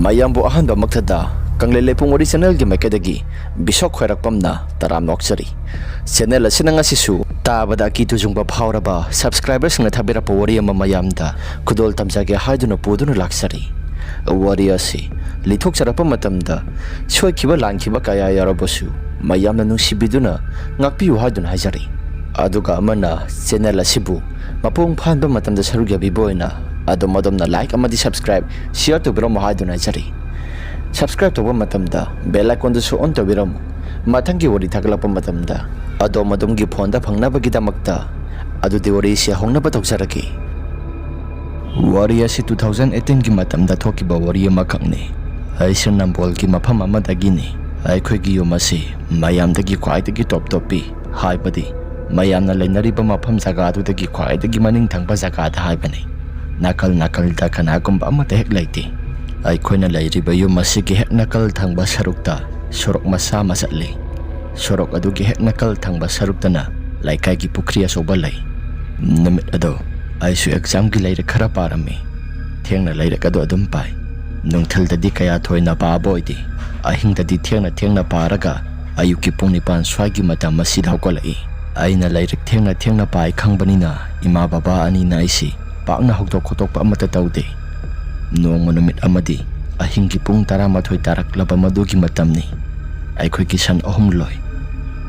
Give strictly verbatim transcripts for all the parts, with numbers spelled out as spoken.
ꯃꯌꯥꯝꯕꯨ ꯑꯍꯥꯟꯕꯃꯛꯇꯗ ꯀꯪꯂꯩ ꯂꯩꯄꯨꯡ ꯋꯥꯔꯤ ꯆꯦꯅꯦꯜꯒꯤ ꯃꯥꯏꯀꯩꯗꯒꯤ ꯕꯤꯁꯣꯛ ꯈ꯭ꯋꯥꯏꯔꯥꯛꯄꯝꯅ ꯇꯔꯥꯝꯅ ꯑꯣꯛꯆꯔꯤ꯫ ꯆꯦꯅꯦꯜ ꯑꯁꯤꯅ ꯉꯁꯤꯁꯨ ꯇꯥꯕꯗ ꯑꯀꯤ ꯇꯨꯖꯨꯡꯕ ꯐꯥꯎꯔꯕ ꯁꯕꯁꯀ꯭ꯔꯥꯏꯕꯔꯁꯤꯡꯅ ꯊꯥꯕꯤꯔꯛꯄ ꯋꯥꯔꯤ ꯑꯃ ꯃꯌꯥꯝꯗ ꯈꯨꯗꯣꯜ ꯇꯝꯖꯒꯦ ꯍꯥꯏꯗꯨꯅ ꯄꯨꯗꯨꯅ ꯂꯥꯛꯆꯔꯤ꯫ ꯋꯥꯔꯤ ꯑꯁꯤ ꯂꯤꯊꯣꯛꯆꯔꯛꯄ ꯃꯇꯝꯗ ꯁꯣꯏꯈꯤꯕ ꯂꯥꯟꯈꯤꯕ ꯀꯌꯥ ꯌꯥꯎꯔꯕꯁꯨ ꯃꯌꯥꯝꯅ ꯅꯨꯡꯁꯤꯕꯤꯗꯨꯅ ꯉꯥꯛꯄꯤꯌꯨ ꯍꯥꯏꯗꯨꯅ ꯍꯥꯏꯖꯔꯤ꯫ ꯑꯗꯨꯒ ꯑꯃꯅ ꯆꯦꯅꯦꯜ ꯑꯁꯤꯕꯨ ꯃꯄꯨꯡ ꯐꯥꯍꯟꯕ ꯃꯇꯝꯗ ꯁꯔꯨꯛ ꯌꯥꯕꯤꯕ ꯑꯣꯏꯅ ꯑꯗꯣꯝ ꯑꯗꯣꯝꯅ ꯂꯥꯏꯛ ꯑꯃꯗꯤ ꯁꯕꯁꯀ꯭ꯔꯥꯏꯕ, ꯁꯤꯌꯔ ꯇꯧꯕꯤꯔꯝꯃꯨ ꯍꯥꯏꯗꯨꯅ ꯍꯥꯏꯖꯔꯤ꯫ ꯁꯕꯁꯀ꯭ꯔꯥꯏꯕ ꯇꯧꯕ ꯃꯇꯝꯗ ꯕꯦꯜ ꯑꯥꯏꯀꯣꯟꯗꯨꯁꯨ ꯑꯣꯟ ꯇꯧꯕꯤꯔꯝꯃꯨ꯫ ꯃꯊꯪꯒꯤ ꯋꯥꯔꯤ ꯊꯥꯒꯠꯂꯛꯄ ꯃꯇꯝꯗ ꯑꯗꯣꯝ ꯑꯗꯣꯝꯒꯤ ꯐꯣꯟꯗ ꯐꯪꯅꯕꯒꯤꯗꯃꯛꯇ꯫ ꯑꯗꯨꯗꯤ ꯋꯥꯔꯤꯁꯤ ꯍꯧꯅꯕ ꯇꯧꯖꯔꯒꯦ꯫ ꯋꯥꯔꯤ ꯑꯁꯤ two thousand eighteen ꯒꯤ ꯃꯇꯝꯗ ꯊꯣꯛꯈꯤꯕ ꯋꯥꯔꯤ ꯑꯃꯈꯛꯅꯤ꯫ ꯑꯩꯁꯨ ꯅꯝꯕꯣꯜꯒꯤ ꯃꯐꯝ ꯑꯃꯗꯒꯤꯅꯤ꯫ ꯑꯩꯈꯣꯏꯒꯤ ꯌꯨꯝ ꯑꯁꯤ ꯃꯌꯥꯝꯗꯒꯤ ꯈ꯭ꯋꯥꯏꯗꯒꯤ ꯇꯣꯞ ꯇꯣꯞꯄꯤ, ꯍꯥꯏꯕꯗꯤ ꯃꯌꯥꯝꯅ ꯂꯩꯅꯔꯤꯕ ꯃꯐꯝ ꯖꯒꯥꯗꯨꯗꯒꯤ ꯈ꯭ꯋꯥꯏꯗꯒꯤ ꯃꯅꯤꯡ ꯊꯪꯕ ꯖꯒꯥꯗ ꯍꯥꯏꯕꯅꯤ꯫ ꯅꯥꯀꯜ ꯅꯥꯀꯜꯗ ꯀꯅꯥꯒꯨꯝꯕ ꯑꯃꯠꯇ ꯍꯦꯛ ꯂꯩꯇꯦ꯫ ꯑꯩꯈꯣꯏꯅ ꯂꯩꯔꯤꯕ ꯌꯨꯝ ꯑꯁꯤꯒꯤ ꯍꯦꯛ ꯅꯥꯀꯜ ꯊꯪꯕ ꯁꯔꯨꯛꯇ ꯁꯣꯔꯣꯛ ꯃꯆꯥ ꯑꯃ ꯆꯠꯂꯤ꯫ ꯁꯣꯔꯣꯛ ꯑꯗꯨꯒꯤ ꯍꯦꯛ ꯅꯥꯀꯜ ꯊꯪꯕ ꯁꯔꯨꯛꯇꯅ ꯂꯩꯀꯥꯏꯒꯤ ꯄꯨꯈ꯭ꯔꯤ ꯑꯆꯧꯕ ꯂꯩ꯫ ꯅꯨꯃꯤꯠ ꯑꯗꯣ ꯑꯩꯁꯨ ꯑꯦꯛꯖꯥꯝꯒꯤ ꯂꯥꯏꯔꯤꯛ ꯈꯔ ꯄꯥꯔꯝꯃꯤ꯫ ꯊꯦꯡꯅ ꯂꯥꯏꯔꯤꯛ ꯑꯗꯨ ꯑꯗꯨꯝ ꯄꯥꯏ꯫ ꯅꯨꯡꯊꯤꯜꯗꯗꯤ ꯀꯌꯥ ꯊꯣꯏꯅ ꯄꯥꯕ ꯑꯣꯏꯗꯦ꯫ ꯑꯍꯤꯡꯗꯗꯤ ꯊꯦꯡꯅ ꯊꯦꯡꯅ ꯄꯥꯔꯒ ꯑꯌꯨꯛꯀꯤ ꯄꯨꯡ ꯅꯤꯄꯥꯟ ꯁ꯭ꯋꯥꯏꯒꯤ ꯃꯇꯝ ꯑꯁꯤꯗ ꯍꯧꯒꯠꯂꯛꯏ꯫ ꯑꯩꯅ ꯂꯥꯏꯔꯤꯛ ꯊꯦꯡꯅ ꯊꯦꯡꯅ ꯄꯥꯏ ꯈꯪꯕꯅꯤꯅ ꯏꯃꯥ ꯕꯕꯥ ꯑꯅꯤꯅ ꯑꯩꯁꯤ ꯄꯥꯛꯅ ꯍꯧꯗꯣꯛ ꯈꯣꯠꯇꯣꯛꯄ ꯑꯃꯠꯇ ꯇꯧꯗꯦ꯫ ꯅꯣꯡꯃ ꯅꯨꯃꯤꯠ ꯑꯃꯗꯤ ꯑꯍꯤꯡꯒꯤ ꯄꯨꯡ ꯇꯔꯥꯃꯥꯊꯣꯏ ꯇꯥꯔꯛꯂꯕ ꯃꯗꯨꯒꯤ ꯃꯇꯝꯅꯤ꯫ ꯑꯩꯈꯣꯏꯒꯤ ꯁꯟ ꯑꯍꯨꯝ ꯂꯣꯏ꯫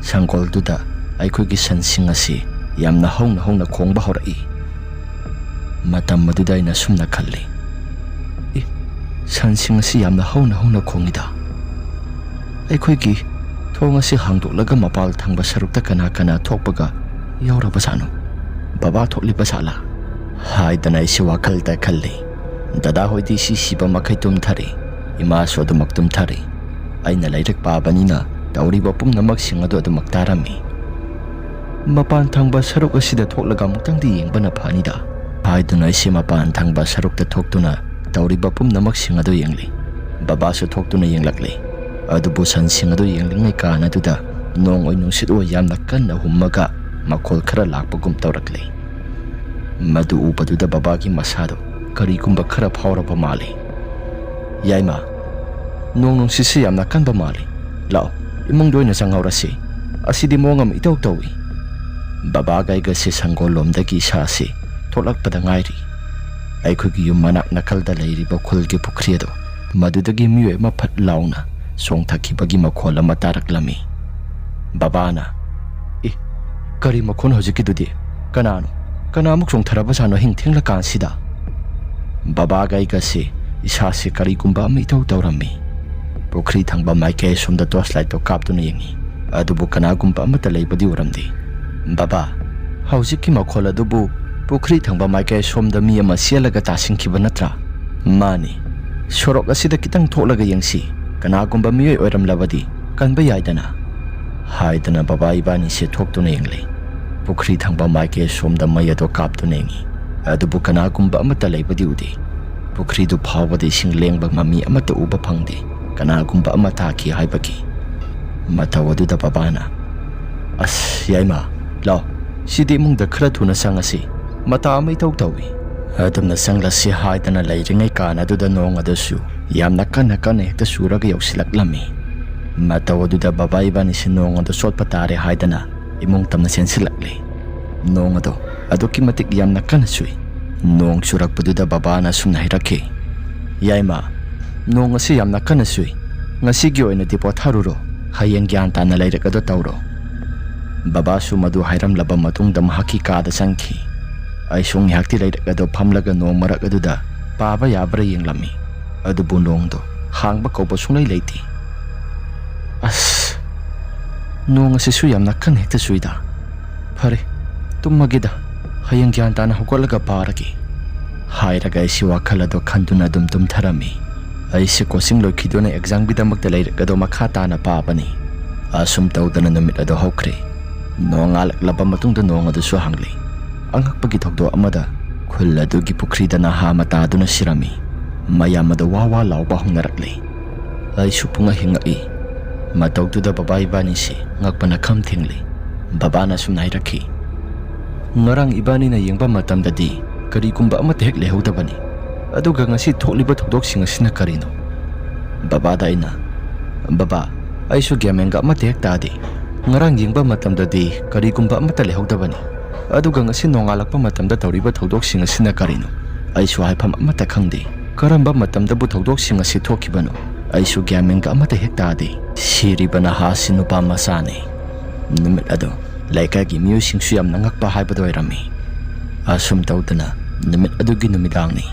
ꯁꯪꯒꯣꯜꯗꯨꯗ ꯑꯩꯈꯣꯏꯒꯤ ꯁꯟꯁꯤꯡ ꯑꯁꯤ ꯌꯥꯝꯅ ꯍꯧꯅ ꯍꯧꯅ ꯈꯣꯡꯕ ꯍꯧꯔꯛꯏ꯫ ꯃꯇꯝ ꯑꯗꯨꯗ ꯑꯩꯅ ꯁꯨꯝꯅ ꯈꯜꯂꯤ, "ꯑꯦ, ꯁꯟꯁꯤꯡ ꯑꯁꯤ ꯌꯥꯝꯅ ꯍꯧꯅ ꯍꯧꯅ ꯈꯣꯡꯏꯗ꯫ ꯑꯩꯈꯣꯏꯒꯤ ꯊꯣꯡ ꯑꯁꯤ ꯍꯥꯡꯗꯣꯛꯂꯒ ꯃꯄꯥꯜ ꯊꯪꯕ ꯁꯔꯨꯛꯇ ꯀꯅꯥ ꯀꯅꯥ ꯊꯣꯛꯄꯒ ꯌꯥꯎꯔꯕꯖꯥꯠꯅꯣ? ꯕꯕꯥ ꯊꯣꯛꯂꯤꯕ ꯖꯥꯠꯂꯥ?" ꯍꯥꯏꯗꯅ ꯑꯩꯁꯤ ꯋꯥꯈꯜꯗ ꯈꯜꯂꯤ꯫ ꯗꯗꯥ ꯍꯣꯏꯗꯤ ꯁꯤ ꯁꯤꯕ ꯃꯈꯩ ꯇꯨꯝꯊꯔꯤ꯫ ꯏꯃꯥꯁꯨ ꯑꯗꯨꯃꯛ ꯇꯨꯝꯊꯔꯤ꯫ ꯑꯩꯅ ꯂꯥꯏꯔꯤꯛ ꯄꯥꯕꯅꯤꯅ ꯇꯧꯔꯤꯕ ꯄꯨꯝꯅꯃꯛꯁꯤꯡ ꯑꯗꯨ ꯑꯗꯨꯃꯛ ꯇꯥꯔꯝꯃꯤ꯫ "ꯃꯄꯥꯟ ꯊꯪꯕ ꯁꯔꯨꯛ ꯑꯁꯤꯗ ꯊꯣꯛꯂꯒ ꯑꯃꯨꯛꯇꯪꯗꯤ ꯌꯦꯡꯕꯅ ꯐꯅꯤꯗ" ꯍꯥꯏꯗꯨꯅ ꯑꯩꯁꯦ ꯃꯄꯥꯟ ꯊꯪꯕ ꯁꯔꯨꯛꯇ ꯊꯣꯛꯇꯨꯅ ꯇꯧꯔꯤꯕ ꯄꯨꯝꯅꯃꯛꯁꯤꯡ ꯑꯗꯨ ꯌꯦꯡꯂꯤ꯫ ꯕꯕꯥꯁꯨ ꯊꯣꯛꯇꯨꯅ ꯌꯦꯡꯂꯛꯂꯤ꯫ ꯑꯗꯨꯕꯨ ꯁꯟꯁꯤꯡ ꯑꯗꯨ ꯌꯦꯡꯂꯤꯉꯩ ꯀꯥꯟꯅꯗꯨꯗ ꯅꯣꯡ ꯑꯣꯏ ꯅꯨꯡꯁꯤꯠ ꯑꯣꯏ ꯌꯥꯝꯅ ꯀꯟꯅ ꯍꯨꯝꯃꯒ ꯃꯈꯣꯜ ꯈꯔ ꯂꯥꯛꯄꯒꯨꯝ ꯇꯧꯔꯛꯂꯤ꯫ ꯃꯗꯨ ꯎꯕꯗꯨꯗ ꯕꯕꯥꯒꯤ ꯃꯁꯥꯗꯣ ꯀꯔꯤꯒꯨꯝꯕ ꯈꯔ ꯐꯥꯎꯔꯕ ꯃꯥꯜꯂꯤ꯫ "ꯌꯥꯏꯃ, ꯅꯣꯡ ꯅꯨꯡꯁꯤꯠꯁꯤ ꯌꯥꯝꯅ ꯀꯟꯕ ꯃꯥꯜꯂꯤ꯫ ꯂꯥꯛꯑꯣ, ꯏꯃꯨꯡꯗ ꯑꯣꯏꯅ ꯆꯪꯍꯧꯔꯁꯤ꯫ ꯑꯁꯤꯗꯤ ꯃꯑꯣꯡ ꯑꯃ ꯏꯇꯧ ꯇꯧꯏ꯫" ꯕꯕꯥꯒ ꯑꯩꯒꯁꯤ ꯁꯪꯒꯣꯜꯂꯣꯝꯗꯒꯤ ꯏꯁꯥꯁꯤ ꯊꯣꯛꯂꯛꯄꯗ ꯉꯥꯏꯔꯤ꯫ ꯑꯩꯈꯣꯏꯒꯤ ꯌꯨꯝ ꯃꯅꯥꯛ ꯅꯥꯀꯜꯗ ꯂꯩꯔꯤꯕ ꯈꯨꯜꯒꯤ ꯄꯨꯈ꯭ꯔꯤ ꯑꯗꯣ, ꯃꯗꯨꯗꯒꯤ ꯃꯤꯑꯣꯏ ꯑꯃ ꯐꯠ ꯂꯥꯎꯅ ꯆꯣꯡꯊꯈꯤꯕꯒꯤ ꯃꯈꯣꯜ ꯑꯃ ꯇꯥꯔꯛꯂꯝꯃꯤ꯫ ꯕꯕꯥꯅ, "ꯏ, ꯀꯔꯤ ꯃꯈꯣꯟ ꯍꯧꯖꯤꯛꯀꯤꯗꯨꯗꯤ? ꯀꯅꯥꯅꯣ? ꯀꯅꯥꯃꯨꯛ ꯆꯣꯡꯊꯔꯕꯖꯥꯠꯅꯣ ꯑꯍꯤꯡ ꯊꯦꯡꯂꯀꯥꯟꯁꯤꯗ?" ꯕꯕꯥꯒ ꯑꯩꯒꯁꯤ ꯏꯁꯥꯁꯤ ꯀꯔꯤꯒꯨꯝꯕ ꯑꯃ ꯏꯇꯧ ꯇꯧꯔꯝꯃꯤ꯫ ꯄꯨꯈ꯭ꯔꯤ ꯊꯪꯕ ꯃꯥꯏꯀꯩ ꯑꯁꯣꯝꯗ ꯇꯣꯔꯆ ꯂꯥꯏꯠꯇꯣ ꯀꯥꯞꯇꯨꯅ ꯌꯦꯡꯉꯤ꯫ ꯑꯗꯨꯕꯨ ꯀꯅꯥꯒꯨꯝꯕ ꯑꯃꯠꯇ ꯂꯩꯕꯗꯤ ꯎꯔꯝꯗꯦ꯫ "ꯕꯕꯥ, ꯍꯧꯖꯤꯛꯀꯤ ꯃꯈꯣꯜ ꯑꯗꯨꯕꯨ ꯄꯨꯈ꯭ꯔꯤ ꯊꯪꯕ ꯃꯥꯏꯀꯩ ꯑꯁꯣꯝꯗ ꯃꯤ ꯑꯃ ꯆꯦꯜꯂꯒ ꯇꯥꯁꯤꯟꯈꯤꯕ ꯅꯠꯇ꯭ꯔꯥ?" "ꯃꯥꯅꯤ꯫ ꯁꯣꯔꯣꯛ ꯑꯁꯤꯗ ꯈꯤꯇꯪ ꯊꯣꯛꯂꯒ ꯌꯦꯡꯁꯤ, ꯀꯅꯥꯒꯨꯝꯕ ꯃꯤꯑꯣꯏ ꯑꯣꯏꯔꯝꯂꯕꯗꯤ ꯀꯟꯕ ꯌꯥꯏꯗꯅ꯫" ꯍꯥꯏꯗꯅ ꯕꯕꯥ ꯏꯕꯥꯅꯤꯁꯦ ꯊꯣꯛꯇꯨꯅ ꯌꯦꯡꯂꯦ꯫ ꯄꯨꯈ꯭ꯔꯤ ꯊꯪꯕ ꯃꯥꯏꯀꯩ ꯑꯁꯣꯝꯗ ꯃꯩ ꯑꯗꯣ ꯀꯥꯞꯇꯨꯅ ꯌꯦꯡꯉꯤ꯫ ꯑꯗꯨꯕꯨ ꯀꯅꯥꯒꯨꯝꯕ ꯑꯃꯠꯇ ꯂꯩꯕꯗꯤ ꯎꯗꯦ꯫ ꯄꯨꯈ꯭ꯔꯤꯗꯨ ꯐꯥꯎꯕꯗ ꯏꯁꯤꯡ ꯂꯦꯡꯕ ꯃꯃꯤ ꯑꯃꯠꯇ ꯎꯕ ꯐꯪꯗꯦ꯫ ꯀꯅꯥꯒꯨꯝꯕ ꯑꯃ ꯇꯥꯈꯤ ꯍꯥꯏꯕꯒꯤ꯫ ꯃꯇꯧ ꯑꯗꯨꯗ ꯕꯕꯥꯅ, "ꯑꯁ, ꯌꯥꯏꯃ, ꯂꯥꯎ, ꯁꯤꯗꯤ ꯏꯃꯨꯡꯗ ꯈꯔ ꯊꯨꯅ ꯆꯪꯉꯁꯤ꯫ ꯃꯇꯥ ꯑꯃ ꯏꯇꯧ ꯇꯧꯏ꯫" ꯑꯗꯨꯝꯅ ꯆꯪꯂꯁꯤ ꯍꯥꯏꯗꯅ ꯂꯩꯔꯤꯉꯩ ꯀꯥꯟ ꯑꯗꯨꯗ ꯅꯣꯡ ꯑꯗꯨꯁꯨ ꯌꯥꯝꯅ ꯀꯟꯅ ꯀꯟꯅ ꯍꯦꯛꯇ ꯆꯨꯔꯒ ꯌꯧꯁꯤꯜꯂꯛꯂꯝꯃꯤ꯫ ꯃꯇꯧ ꯑꯗꯨꯗ ꯕꯕꯥ ꯏꯕꯥꯅꯤꯁꯤ ꯅꯣꯡ ꯑꯗꯨ ꯆꯣꯠꯄ ꯇꯥꯔꯦ ꯍꯥꯏꯗꯅ ꯏꯃꯨꯡ ꯇꯝꯅ ꯆꯦꯟꯁꯤꯜꯂꯛꯂꯤ꯫ ꯅꯣꯡ ꯑꯗꯣ ꯑꯗꯨꯛꯀꯤ ꯃꯇꯤꯛ ꯌꯥꯝꯅ ꯀꯟꯅ ꯆꯨꯏ꯫ ꯅꯣꯡ ꯆꯨꯔꯛꯄꯗꯨꯗ ꯕꯕꯥꯅ ꯑꯁꯨꯝꯅ ꯍꯥꯏꯔꯛꯈꯤ, "ꯌꯥꯏꯃ, ꯅꯣꯡ ꯑꯁꯤ ꯌꯥꯝꯅ ꯀꯟꯅ ꯆꯨꯏ꯫ ꯉꯁꯤꯒꯤ ꯑꯣꯏꯅꯗꯤ ꯄꯣꯊꯥꯔꯨꯔꯣ꯫ ꯍꯌꯦꯡ ꯒ꯭ꯌꯥꯟ ꯇꯥꯅ ꯂꯩꯔꯛ ꯑꯗꯨ ꯇꯧꯔꯣ꯫" ꯕꯕꯥꯁꯨ ꯃꯗꯨ ꯍꯥꯏꯔꯝꯂꯕ ꯃꯇꯨꯡꯗ ꯃꯍꯥꯛꯀꯤ ꯀꯥꯗ ꯆꯪꯈꯤ꯫ ꯑꯩꯁꯨ ꯉꯥꯏꯍꯥꯛꯇꯤ ꯂꯩꯔꯛ ꯑꯗꯨ ꯐꯝꯂꯒ ꯅꯣꯡ ꯃꯔꯛ ꯑꯗꯨꯗ ꯄꯥꯕ ꯌꯥꯕ꯭ꯔꯥ ꯌꯦꯡꯂꯝꯃꯤ꯫ ꯑꯗꯨꯕꯨ ꯅꯣꯡꯗꯣ ꯍꯥꯡꯕ ꯀꯧꯕ ꯁꯨꯡꯂꯩ ꯂꯩꯇꯦ꯫ "ꯑꯁ, ꯅꯣꯡ ꯑꯁꯤꯁꯨ ꯌꯥꯝꯅ ꯀꯟꯅ ꯍꯦꯛꯇ ꯆꯨꯏꯗ꯫ ꯐꯔꯦ, ꯇꯨꯝꯃꯒꯦꯗ, ꯍꯌꯦꯡ ꯒ꯭ꯌꯥꯟ ꯇꯥꯅ ꯍꯧꯒꯠꯂꯒ ꯄꯥꯔꯒꯦ," ꯍꯥꯏꯔꯒ ꯑꯩꯁꯤ ꯋꯥꯈꯜ ꯑꯗꯣ ꯈꯟꯗꯨꯅ ꯑꯗꯨꯝ ꯇꯨꯝꯊꯔꯝꯃꯤ꯫ ꯑꯩꯁꯦ ꯀꯣꯆꯤꯡ ꯂꯣꯏꯈꯤꯗꯨꯅ ꯑꯦꯛꯖꯥꯝꯒꯤꯗꯃꯛꯇ ꯂꯥꯏꯔꯤꯛ ꯑꯗꯣ ꯃꯈꯥ ꯇꯥꯅ ꯄꯥꯕꯅꯤ꯫ ꯑꯁꯨꯝ ꯇꯧꯗꯅ ꯅꯨꯃꯤꯠ ꯑꯗꯣ ꯍꯧꯈ꯭ꯔꯦ꯫ ꯅꯣꯡꯉꯥꯜꯂꯛꯂꯕ ꯃꯇꯨꯡꯗ ꯅꯣꯡ ꯑꯗꯨꯁꯨ ꯍꯥꯡꯂꯦ꯫ ꯑꯉꯛꯄꯒꯤ ꯊꯧꯗꯣꯛ ꯑꯃꯗ ꯈꯨꯜ ꯑꯗꯨꯒꯤ ꯄꯨꯈ꯭ꯔꯤꯗ ꯅꯍꯥ ꯑꯃ ꯇꯥꯗꯨꯅ ꯁꯤꯔꯝꯃꯤ꯫ ꯃꯌꯥꯝ ꯑꯗꯨ ꯋꯥ ꯋꯥ ꯂꯥꯎꯕ ꯍꯧꯅꯔꯛꯂꯦ꯫ ꯑꯩꯁꯨ ꯄꯨꯡꯉꯛ ꯍꯦꯛ ꯉꯛꯏ꯫ ꯃꯇꯧꯗꯨꯗ ꯕꯕꯥ ꯏꯕꯥꯅꯤꯁꯤ ꯉꯛꯄꯅ ꯈꯝ ꯊꯦꯡꯂꯦ꯫ ꯕꯕꯥꯅ ꯑꯁꯨꯝꯅ ꯍꯥꯏꯔꯛꯈꯤ, "ꯉꯔꯥꯡ ꯏꯕꯥꯅꯤꯅ ꯌꯦꯡꯕ ꯃꯇꯝꯗꯗꯤ ꯀꯔꯤꯒꯨꯝꯕ ꯑꯃꯠꯇ ꯍꯦꯛ ꯂꯩꯍꯧꯗꯕꯅꯤ꯫ ꯑꯗꯨꯒ ꯉꯁꯤ ꯊꯣꯛꯂꯤꯕ ꯊꯧꯗꯣꯛꯁꯤꯡ ꯑꯁꯤꯅ ꯀꯔꯤꯅꯣ? ꯕꯕꯥꯗ ꯑꯩꯅ, "ꯕꯕꯥ, ꯑꯩꯁꯨ ꯒ꯭ꯌꯥꯟ ꯃꯦꯟꯒ ꯑꯃꯠꯇ ꯍꯦꯛ ꯇꯥꯗꯦ꯫ ꯉꯔꯥꯡ ꯌꯦꯡꯕ ꯃꯇꯝꯗꯗꯤ ꯀꯔꯤꯒꯨꯝꯕ ꯑꯃꯠꯇ ꯂꯩꯍꯧꯗꯕꯅꯤ꯫ ꯑꯗꯨꯒ ꯉꯁꯤ ꯅꯣꯡꯉꯥꯜꯂꯛꯄ ꯃꯇꯝꯗ ꯇꯧꯔꯤꯕ ꯊꯧꯗꯣꯛꯁꯤꯡ ꯑꯁꯤꯅ ꯀꯔꯤꯅꯣ? ꯑꯩꯁꯨ ꯍꯥꯏꯐꯝ ꯑꯃꯠꯇ ꯈꯪꯗꯦ꯫ ꯀꯔꯝꯕ ꯃꯇꯝꯗꯕꯨ ꯊꯧꯗꯣꯛꯁꯤꯡ ꯑꯁꯤ ꯊꯣꯛꯈꯤꯕꯅꯣ? ꯑꯩꯁꯨ ꯒ꯭ꯌꯥꯟ ꯃꯦꯟꯒ ꯑꯃꯠꯇ ꯍꯦꯛ ꯇꯥꯗꯦ꯫" ꯁꯤꯔꯤꯕ ꯅꯍꯥ ꯑꯁꯤ ꯅꯨꯄꯥ ꯃꯆꯥꯅꯤ꯫ ꯅꯨꯃꯤꯠ ꯑꯗꯨ ꯂꯩꯀꯥꯏꯒꯤ ꯃꯤꯑꯣꯏꯁꯤꯡꯁꯨ ꯌꯥꯝꯅ ꯉꯛꯄ ꯍꯥꯏꯕꯗꯨ ꯑꯣꯏꯔꯝꯃꯤ꯫ ꯑꯁꯨꯝ ꯇꯧꯗꯅ ꯅꯨꯃꯤꯠ ꯑꯗꯨꯒꯤ ꯅꯨꯃꯤꯗꯥꯡꯅꯤ꯫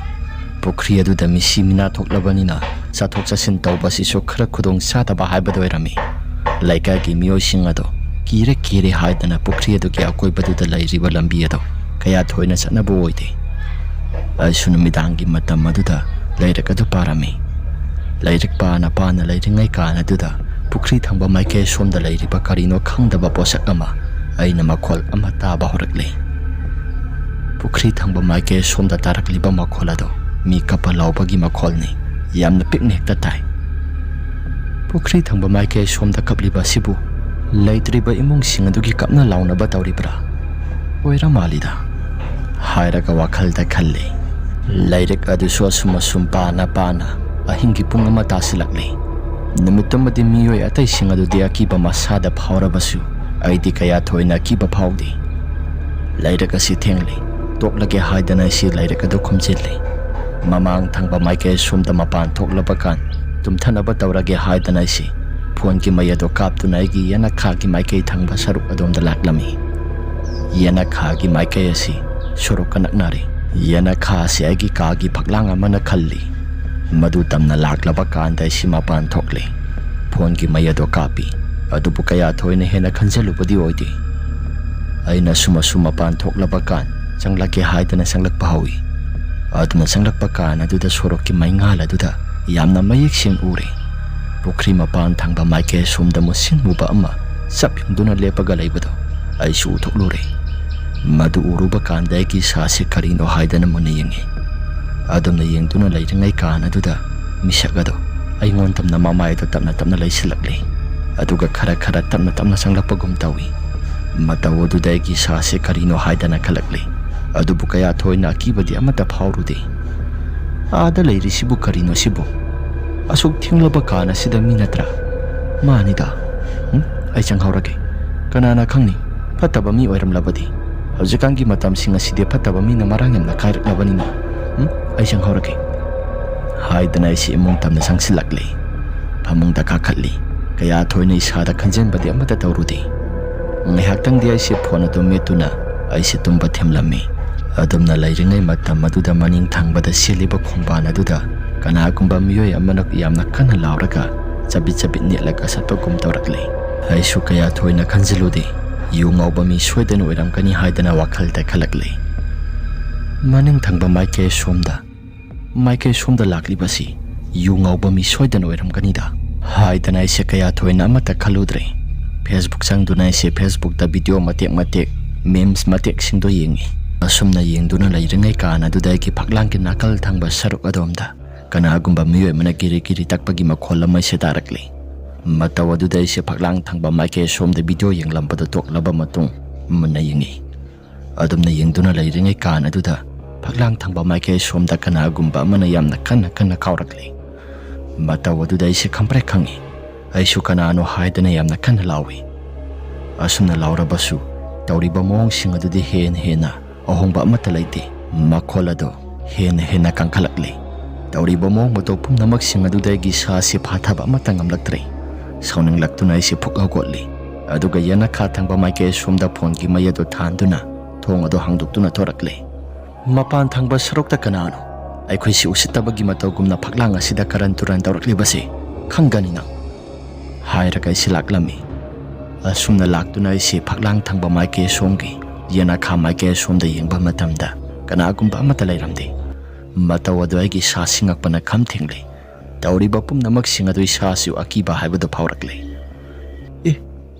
ꯄꯨꯈ꯭ꯔꯤ ꯑꯗꯨꯗ ꯃꯤꯁꯤ ꯃꯤꯅꯥ ꯊꯣꯛꯂꯕꯅꯤꯅ ꯆꯠꯊꯣꯛ ꯆꯠꯁꯤꯟ ꯇꯧꯕ ꯑꯁꯤꯁꯨ ꯈꯔ ꯈꯨꯗꯣꯡ ꯆꯥꯗꯕ ꯍꯥꯏꯕꯗꯨ ꯑꯣꯏꯔꯝꯃꯤ꯫ ꯂꯩꯀꯥꯏꯒꯤ ꯃꯤꯑꯣꯏꯁꯤꯡ ꯑꯗꯨ ꯀꯤꯔꯦ ꯀꯤꯔꯦ ꯍꯥꯏꯗꯅ ꯄꯨꯈ꯭ꯔꯤ ꯑꯗꯨꯒꯤ ꯑꯀꯣꯏꯕꯗꯨꯗ ꯂꯩꯔꯤꯕ ꯂꯝꯕꯤ ꯑꯗꯨ ꯀꯌꯥ ꯊꯣꯏꯅ ꯆꯠꯅꯕ ꯑꯣꯏꯗꯦ꯫ ꯑꯩꯁꯨ ꯅꯨꯃꯤꯗꯥꯡꯒꯤ ꯃꯇꯝ ꯑꯗꯨꯗ ꯂꯥꯏꯔꯤꯛ ꯑꯗꯨ ꯄꯥꯔꯝꯃꯤ꯫ ꯂꯥꯏꯔꯤꯛ ꯄꯥꯅ ꯄꯥꯅ ꯂꯩꯔꯤꯉꯩ ꯀꯥꯟ ꯑꯗꯨꯗ ꯄꯨꯈ꯭ꯔꯤ ꯊꯪꯕ ꯃꯥꯏꯀꯩ ꯁꯣꯝꯗ ꯂꯩꯔꯤꯕ ꯀꯔꯤꯅꯣ ꯈꯪꯗꯕ ꯄꯣꯠꯁꯛ ꯑꯃ ꯑꯩꯅ ꯃꯈꯣꯜ ꯑꯃ ꯇꯥꯕ ꯍꯧꯔꯛꯂꯦ꯫ ꯄꯨꯈ꯭ꯔꯤ ꯊꯪꯕ ꯃꯥꯏꯀꯩ ꯁꯣꯝꯗ ꯇꯥꯔꯛꯂꯤꯕ ꯃꯈꯣꯜ ꯑꯗꯨ ꯃꯤ ꯀꯞꯄ ꯂꯥꯎꯕꯒꯤ ꯃꯈꯣꯜꯅꯤ꯫ ꯌꯥꯝꯅ ꯄꯤꯛꯅ ꯍꯦꯛꯇ ꯇꯥꯏ꯫ ꯄꯨꯈ꯭ꯔꯤ ꯊꯪꯕ ꯃꯥꯏꯀꯩ ꯁꯣꯝꯗ ꯀꯞꯂꯤꯕ ꯑꯁꯤꯕꯨ ꯂꯩꯇ꯭ꯔꯤꯕ ꯏꯃꯨꯡꯁꯤꯡ ꯑꯗꯨꯒꯤ ꯀꯞꯅ ꯂꯥꯎꯅꯕ ꯇꯧꯔꯤꯕ꯭ꯔꯥ? ꯑꯣꯏꯔ ꯃꯥꯜꯂꯤꯗ ꯍꯥꯏꯔꯒ ꯋꯥꯈꯜꯗ ꯈꯜꯂꯤ꯫ ꯂꯥꯏꯔꯤꯛ ꯑꯗꯨꯁꯨ ꯑꯁꯨꯝ ꯑꯁꯨꯝ ꯄꯥꯅ ꯄꯥꯅ ꯑꯍꯤꯡꯒꯤ ꯄꯨꯡ ꯑꯃ ꯇꯥꯁꯤꯜꯂꯛꯂꯤ꯫ ꯅꯨꯃꯤꯠꯇꯨꯃꯗꯤ ꯃꯤꯑꯣꯏ ꯑꯇꯩꯁꯤꯡ ꯑꯗꯨꯗꯤ ꯑꯀꯤꯕ ꯃꯁꯥꯗ ꯐꯥꯎꯔꯕꯁꯨ ꯑꯩꯗꯤ ꯀꯌꯥ ꯊꯣꯏꯅ ꯑꯀꯤꯕ ꯐꯥꯎꯗꯦ꯫ ꯂꯥꯏꯔꯤꯛ ꯑꯁꯤ ꯊꯦꯡꯂꯤ꯫ ꯇꯣꯛꯂꯒꯦ ꯍꯥꯏꯗꯅ ꯑꯩꯁꯤ ꯂꯥꯏꯔꯤꯛ ꯑꯗꯨ ꯈꯨꯝꯖꯤꯜꯂꯤ꯫ ꯃꯃꯥꯡ ꯊꯪꯕ ꯃꯥꯏꯀꯩ ꯁꯣꯝꯗ ꯃꯄꯥꯟ ꯊꯣꯛꯂꯕ ꯀꯥꯟ ꯇꯨꯝꯊꯅꯕ ꯇꯧꯔꯒꯦ ꯍꯥꯏꯗꯅ ꯑꯩꯁꯤ ꯐꯣꯟꯒꯤ ꯃꯩ ꯑꯗꯨ ꯀꯥꯞꯇꯨꯅ ꯑꯩꯒꯤ ꯌꯦꯅꯈꯥꯒꯤ ꯃꯥꯏꯀꯩ ꯊꯪꯕ ꯁꯔꯨꯛ ꯑꯗꯣꯝꯗ ꯂꯥꯛꯂꯝꯃꯤ꯫ ꯌꯦꯅꯈꯥꯒꯤ ꯃꯥꯏꯀꯩ ꯑꯁꯤ ꯁꯣꯔꯣꯛꯀ ꯅꯛꯅꯔꯦ꯫ ꯌꯦꯅꯈꯥ ꯑꯁꯤ ꯑꯩꯒꯤ ꯀꯥꯒꯤ ꯐꯛꯂꯥꯡ ꯑꯃꯅ ꯈꯜꯂꯤ꯫ ꯃꯗꯨ ꯇꯝꯅ ꯂꯥꯛꯂꯕ ꯀꯥꯟꯗ ꯑꯩꯁꯤ ꯃꯄꯥꯟ ꯊꯣꯛꯂꯦ꯫ ꯐꯣꯟꯒꯤ ꯃꯩ ꯑꯗꯨ ꯀꯥꯞꯄꯤ꯫ ꯑꯗꯨꯕꯨ ꯀꯌꯥ ꯊꯣꯏꯅ ꯍꯦꯟꯅ ꯈꯟꯖꯜꯂꯨꯕꯗꯤ ꯑꯣꯏꯗꯦ꯫ ꯑꯩꯅ ꯑꯁꯨꯝ ꯑꯁꯨꯝ ꯃꯄꯥꯟ ꯊꯣꯛꯂꯕ ꯀꯥꯟ ꯆꯪꯂꯛꯀꯦ ꯍꯥꯏꯗꯅ ꯆꯪꯂꯛꯄ ꯍꯧꯏ꯫ ꯑꯗꯨꯅ ꯆꯪꯂꯛꯄ ꯀꯥꯟ ꯑꯗꯨꯗ ꯁꯣꯔꯣꯛꯀꯤ ꯃꯩꯉꯥꯜ ꯑꯗꯨꯗ ꯌꯥꯝꯅ ꯃꯌꯦꯛ ꯁꯦꯡꯅ ꯎꯔꯦ꯫ ꯄꯨꯈ꯭ꯔꯤ ꯃꯄꯥꯟ ꯊꯪꯕ ꯃꯥꯏꯀꯩ ꯑꯁꯣꯝꯗ ꯃꯨꯁꯤꯟ ꯃꯨꯕ ꯑꯃ ꯆꯞ ꯌꯨꯡꯗꯨꯅ ꯂꯦꯞꯄꯒ ꯂꯩꯕꯗꯨ ꯑꯩꯁꯨ ꯎꯊꯣꯛꯂꯨꯔꯦ꯫ ꯃꯗꯨ ꯎꯔꯨꯕ ꯀꯥꯟꯗ ꯑꯩꯒꯤ ꯏꯁꯥꯁꯤ ꯀꯔꯤꯅꯣ ꯍꯥꯏꯗꯅ ꯃꯨꯟꯅ ꯌꯦꯡꯉꯤ꯫ ꯑꯗꯨꯝꯅ ꯌꯦꯡꯗꯨꯅ ꯂꯩꯔꯤꯉꯩ ꯀꯥꯟ ꯑꯗꯨꯗ ꯃꯤꯁꯛ ꯑꯗꯨ ꯑꯩꯉꯣꯟꯗ ꯇꯞꯅ ꯃꯃꯥꯏꯗ ꯇꯞꯅ ꯇꯞꯅ ꯂꯩꯁꯤꯜꯂꯛꯂꯤ꯫ ꯑꯗꯨꯒ ꯈꯔ ꯈꯔ ꯇꯞꯅ ꯇꯞꯅ ꯆꯪꯂꯛꯄꯒꯨꯝ ꯇꯧꯏ꯫ ꯃꯇꯧ ꯑꯗꯨꯗ ꯑꯩꯒꯤ ꯏꯁꯥꯁꯦ ꯀꯔꯤꯅꯣ ꯍꯥꯏꯗꯅ ꯈꯜꯂꯛꯂꯤ꯫ ꯑꯗꯨꯕꯨ ꯀꯌꯥ ꯊꯣꯏꯅ ꯑꯀꯤꯕꯗꯤ ꯑꯃꯠꯇ ꯐꯥꯎꯔꯨꯗꯦ꯫ ꯑꯥꯗ ꯂꯩꯔꯤꯁꯤꯕꯨ ꯀꯔꯤꯅꯣ ꯁꯤꯕꯨ? ꯑꯁꯨꯛ ꯊꯦꯡꯂꯕ ꯀꯥꯟ ꯑꯁꯤꯗ ꯃꯤ ꯅꯠꯇ꯭ꯔꯥ? ꯃꯥꯅꯤꯗ꯫ ꯎꯝ? ꯑꯩ ꯆꯪꯍꯧꯔꯒꯦ꯫ ꯀꯅꯥꯅ ꯈꯪꯅꯤ? ꯐꯠꯇꯕ ꯃꯤ ꯑꯣꯏꯔꯝꯂꯕꯗꯤ꯫ ꯍꯧꯖꯤꯛꯀꯥꯟꯒꯤ ꯃꯇꯝꯁꯤꯡ ꯑꯁꯤꯗꯤ ꯐꯠꯇꯕ ꯃꯤꯅ ꯃꯔꯥꯡ ꯌꯥꯝꯅ ꯀꯥꯏꯔꯛꯂꯕꯅꯤꯅ꯫ ꯎꯝ? ꯑꯩ ꯆꯪꯍꯧꯔꯒꯦ꯫ ꯍꯥꯏꯗꯅ ꯑꯩꯁꯦ ꯏꯃꯨꯡ ꯇꯝꯅ ꯆꯪꯁꯤꯜꯂꯛꯂꯦ꯫ ꯐꯃꯨꯡꯗ ꯀꯥꯈꯠꯂꯤ꯫ ꯀꯌꯥ ꯊꯣꯏꯅ ꯏꯁꯥꯗ ꯈꯟꯖꯤꯟꯕꯗꯤ ꯑꯃꯠꯇ ꯇꯧꯔꯨꯗꯦ꯫ ꯉꯥꯏꯍꯥꯛꯇꯪꯗꯤ ꯑꯩꯁꯦ ꯐꯣꯟ ꯑꯗꯨ ꯃꯦꯠꯇꯨꯅ ꯑꯩꯁꯦ ꯇꯨꯝꯕ ꯊꯦꯝꯂꯝꯃꯤ꯫ ꯑꯗꯨꯝꯅ ꯂꯩꯔꯤꯉꯩ ꯃꯇꯝ ꯑꯗꯨꯗ ꯃꯅꯤꯡ ꯊꯪꯕꯗ ꯆꯦꯜꯂꯤꯕ ꯈꯣꯡꯕꯥꯟ ꯑꯗꯨꯗ ꯀꯅꯥꯒꯨꯝꯕ ꯃꯤꯑꯣꯏ ꯑꯃꯅ ꯌꯥꯝꯅ ꯀꯟꯅ ꯂꯥꯎꯔꯒ ꯆꯕꯤꯠ ꯆꯕꯤꯠ ꯅꯦꯠꯂꯒ ꯆꯠꯄꯒꯨꯝ ꯇꯧꯔꯛꯂꯤ꯫ ꯑꯩꯁꯨ ꯀꯌꯥ ꯊꯣꯏꯅ ꯈꯟꯖꯤꯜꯂꯨꯗꯦ꯫ ꯌꯨ ꯉꯥꯎꯕ ꯃꯤ ꯁꯣꯏꯗꯅ ꯑꯣꯏꯔꯝꯒꯅꯤ ꯍꯥꯏꯗꯅ ꯋꯥꯈꯜꯗ ꯈꯜꯂꯛꯂꯤ꯫ ꯃꯅꯤꯡ ꯊꯪꯕ ꯃꯥꯏꯀꯩ ꯁꯣꯝꯗ, ꯃꯥꯏꯀꯩ ꯁꯣꯝꯗ ꯂꯥꯛꯂꯤꯕꯁꯤ ꯌꯨ ꯉꯥꯎꯕ ꯃꯤ ꯁꯣꯏꯗꯅ ꯑꯣꯏꯔꯝꯒꯅꯤꯗ ꯍꯥꯏꯗꯅ ꯑꯩꯁꯦ ꯀꯌꯥ ꯊꯣꯏꯅ ꯑꯃꯠꯇ ꯈꯜꯂꯨꯗ꯭ꯔꯦ꯫ Facebook ꯆꯪꯗꯨꯅ ꯑꯩꯁꯦ Facebookꯇ video ꯃꯇꯦꯛ ꯃꯇꯦꯛ, memes ꯃꯇꯦꯛꯁꯤꯡꯗꯣ ꯌꯦꯡꯉꯤ꯫ ꯑꯁꯨꯝꯅ ꯌꯦꯡꯗꯨꯅ ꯂꯩꯔꯤꯉꯩ ꯀꯥꯟ ꯑꯗꯨꯗ ꯑꯩꯒꯤ ꯐꯛꯂꯥꯡꯒꯤ ꯅꯥꯀꯜ ꯊꯪꯕ ꯁꯔꯨꯛ ꯑꯗꯣꯝꯗ ꯀꯅꯥꯒꯨꯝꯕ ꯃꯤꯑꯣꯏ ꯑꯃꯅ ꯀꯤꯔꯤ ꯀꯤꯔꯤ ꯇꯛꯄꯒꯤ ꯃꯈꯣꯜ ꯑꯃ ꯑꯩꯁꯦ ꯇꯥꯔꯛꯂꯤ꯫ ꯃꯇꯧ ꯑꯗꯨꯗ ꯑꯩꯁꯦ ꯐꯛꯂꯥꯡ ꯊꯪꯕ ꯃꯥꯏꯀꯩ ꯑꯁꯣꯝꯗ video ꯌꯦꯡꯂꯝꯕꯗꯨ ꯇꯣꯛꯂꯕ ꯃꯇꯨꯡ ꯃꯨꯟꯅ ꯌꯦꯡꯉꯤ꯫ ꯑꯗꯨꯝꯅ ꯌꯦꯡꯗꯨꯅ ꯂꯩꯔꯤꯉꯩ ꯀꯥꯟ ꯑꯗꯨꯗ ꯐꯛꯂꯥꯡ ꯊꯪꯕ ꯃꯥꯏꯀꯩ ꯁꯣꯝꯗ ꯀꯅꯥꯒꯨꯝꯕ ꯑꯃꯅ ꯌꯥꯝꯅ ꯀꯟꯅ ꯀꯟꯅ ꯀꯥꯎꯔꯛꯂꯤ꯫ ꯃꯇꯧ ꯑꯗꯨꯗ ꯑꯩꯁꯦ ꯈꯪꯄ꯭ꯔꯦꯛ ꯈꯪꯉꯤ꯫ ꯑꯩꯁꯨ ꯀꯅꯥꯅꯣ ꯍꯥꯏꯗꯅ ꯌꯥꯝꯅ ꯀꯟꯅ ꯂꯥꯎꯏ꯫ ꯑꯁꯨꯝꯅ ꯂꯥꯎꯔꯕꯁꯨ ꯇꯧꯔꯤꯕ ꯃꯑꯣꯡꯁꯤꯡ ꯑꯗꯨꯗꯤ ꯍꯦꯟꯅ ꯍꯦꯟꯅ ꯑꯍꯣꯡꯕ ꯑꯃꯠꯇ ꯂꯩꯇꯦ꯫ ꯃꯈꯣꯜ ꯑꯗꯨ ꯍꯦꯟꯅ ꯍꯦꯟꯅ ꯀꯟꯈꯠꯂꯛꯂꯤ꯫ ꯇꯧꯔꯤꯕ ꯃꯑꯣꯡ ꯃꯇꯧ ꯄꯨꯝꯅꯃꯛꯁꯤꯡ ꯑꯗꯨꯗ ꯑꯩꯒꯤ ꯏꯁꯥꯁꯤ ꯐꯥꯊꯕ ꯑꯃꯠꯇ ꯉꯝꯂꯛꯇ꯭ꯔꯦ꯫ ꯁꯥꯎꯅꯤꯡꯂꯛꯇꯨꯅ ꯑꯩꯁꯦ ꯐꯨꯛ ꯍꯧꯒꯠꯂꯤ꯫ ꯑꯗꯨꯒ ꯌꯦꯅꯈꯥ ꯊꯪꯕ ꯃꯥꯏꯀꯩ ꯑꯁꯣꯝꯗ ꯐꯣꯟꯒꯤ ꯃꯩ ꯑꯗꯨ ꯊꯥꯟꯗꯨꯅ ꯊꯣꯡ ꯑꯗꯨ ꯍꯥꯡꯗꯣꯛꯇꯨꯅ ꯊꯣꯔꯛꯂꯦ꯫ "ꯃꯄꯥꯟ ꯊꯪꯕ ꯁꯔꯨꯛꯇ ꯀꯅꯥꯅꯣ ꯑꯩꯈꯣꯏꯁꯤ ꯎꯁꯤꯠꯇꯕꯒꯤ ꯃꯇꯧꯒꯨꯝꯅ ꯐꯛꯂꯥꯡ ꯑꯁꯤꯗ ꯀꯔꯟ ꯇꯨꯔꯟ ꯇꯧꯔꯛꯂꯤꯕꯁꯦ? ꯈꯪꯒꯅꯤ ꯅꯪ!" ꯍꯥꯏꯔꯒ ꯑꯩꯁꯦ ꯂꯥꯛꯂꯝꯃꯤ꯫ ꯑꯁꯨꯝꯅ ꯂꯥꯛꯇꯨꯅ ꯑꯩꯁꯦ ꯐꯛꯂꯥꯡ ꯊꯪꯕ ꯃꯥꯏꯀꯩ ꯑꯁꯣꯝꯒꯤ ꯌꯦꯅꯈꯥ ꯃꯥꯏꯀꯩ ꯑꯁꯣꯝꯗ ꯌꯦꯡꯕ ꯃꯇꯝꯗ ꯀꯅꯥꯒꯨꯝꯕ ꯑꯃꯠꯇ ꯂꯩꯔꯝꯗꯦ꯫ ꯃꯇꯧ ꯑꯗꯨ ꯑꯩꯒꯤ ꯏꯁꯥꯁꯤ ꯉꯛꯄꯅ ꯈꯝ ꯊꯦꯡꯂꯦ꯫ ꯇꯧꯔꯤꯕ ꯄꯨꯝꯅꯃꯛꯁꯤꯡ ꯑꯗꯨ ꯏꯁꯥꯁꯨ ꯑꯀꯤꯕ ꯍꯥꯏꯕꯗꯨ ꯐꯥꯎꯔꯛꯂꯦ꯫ "ꯑꯦ,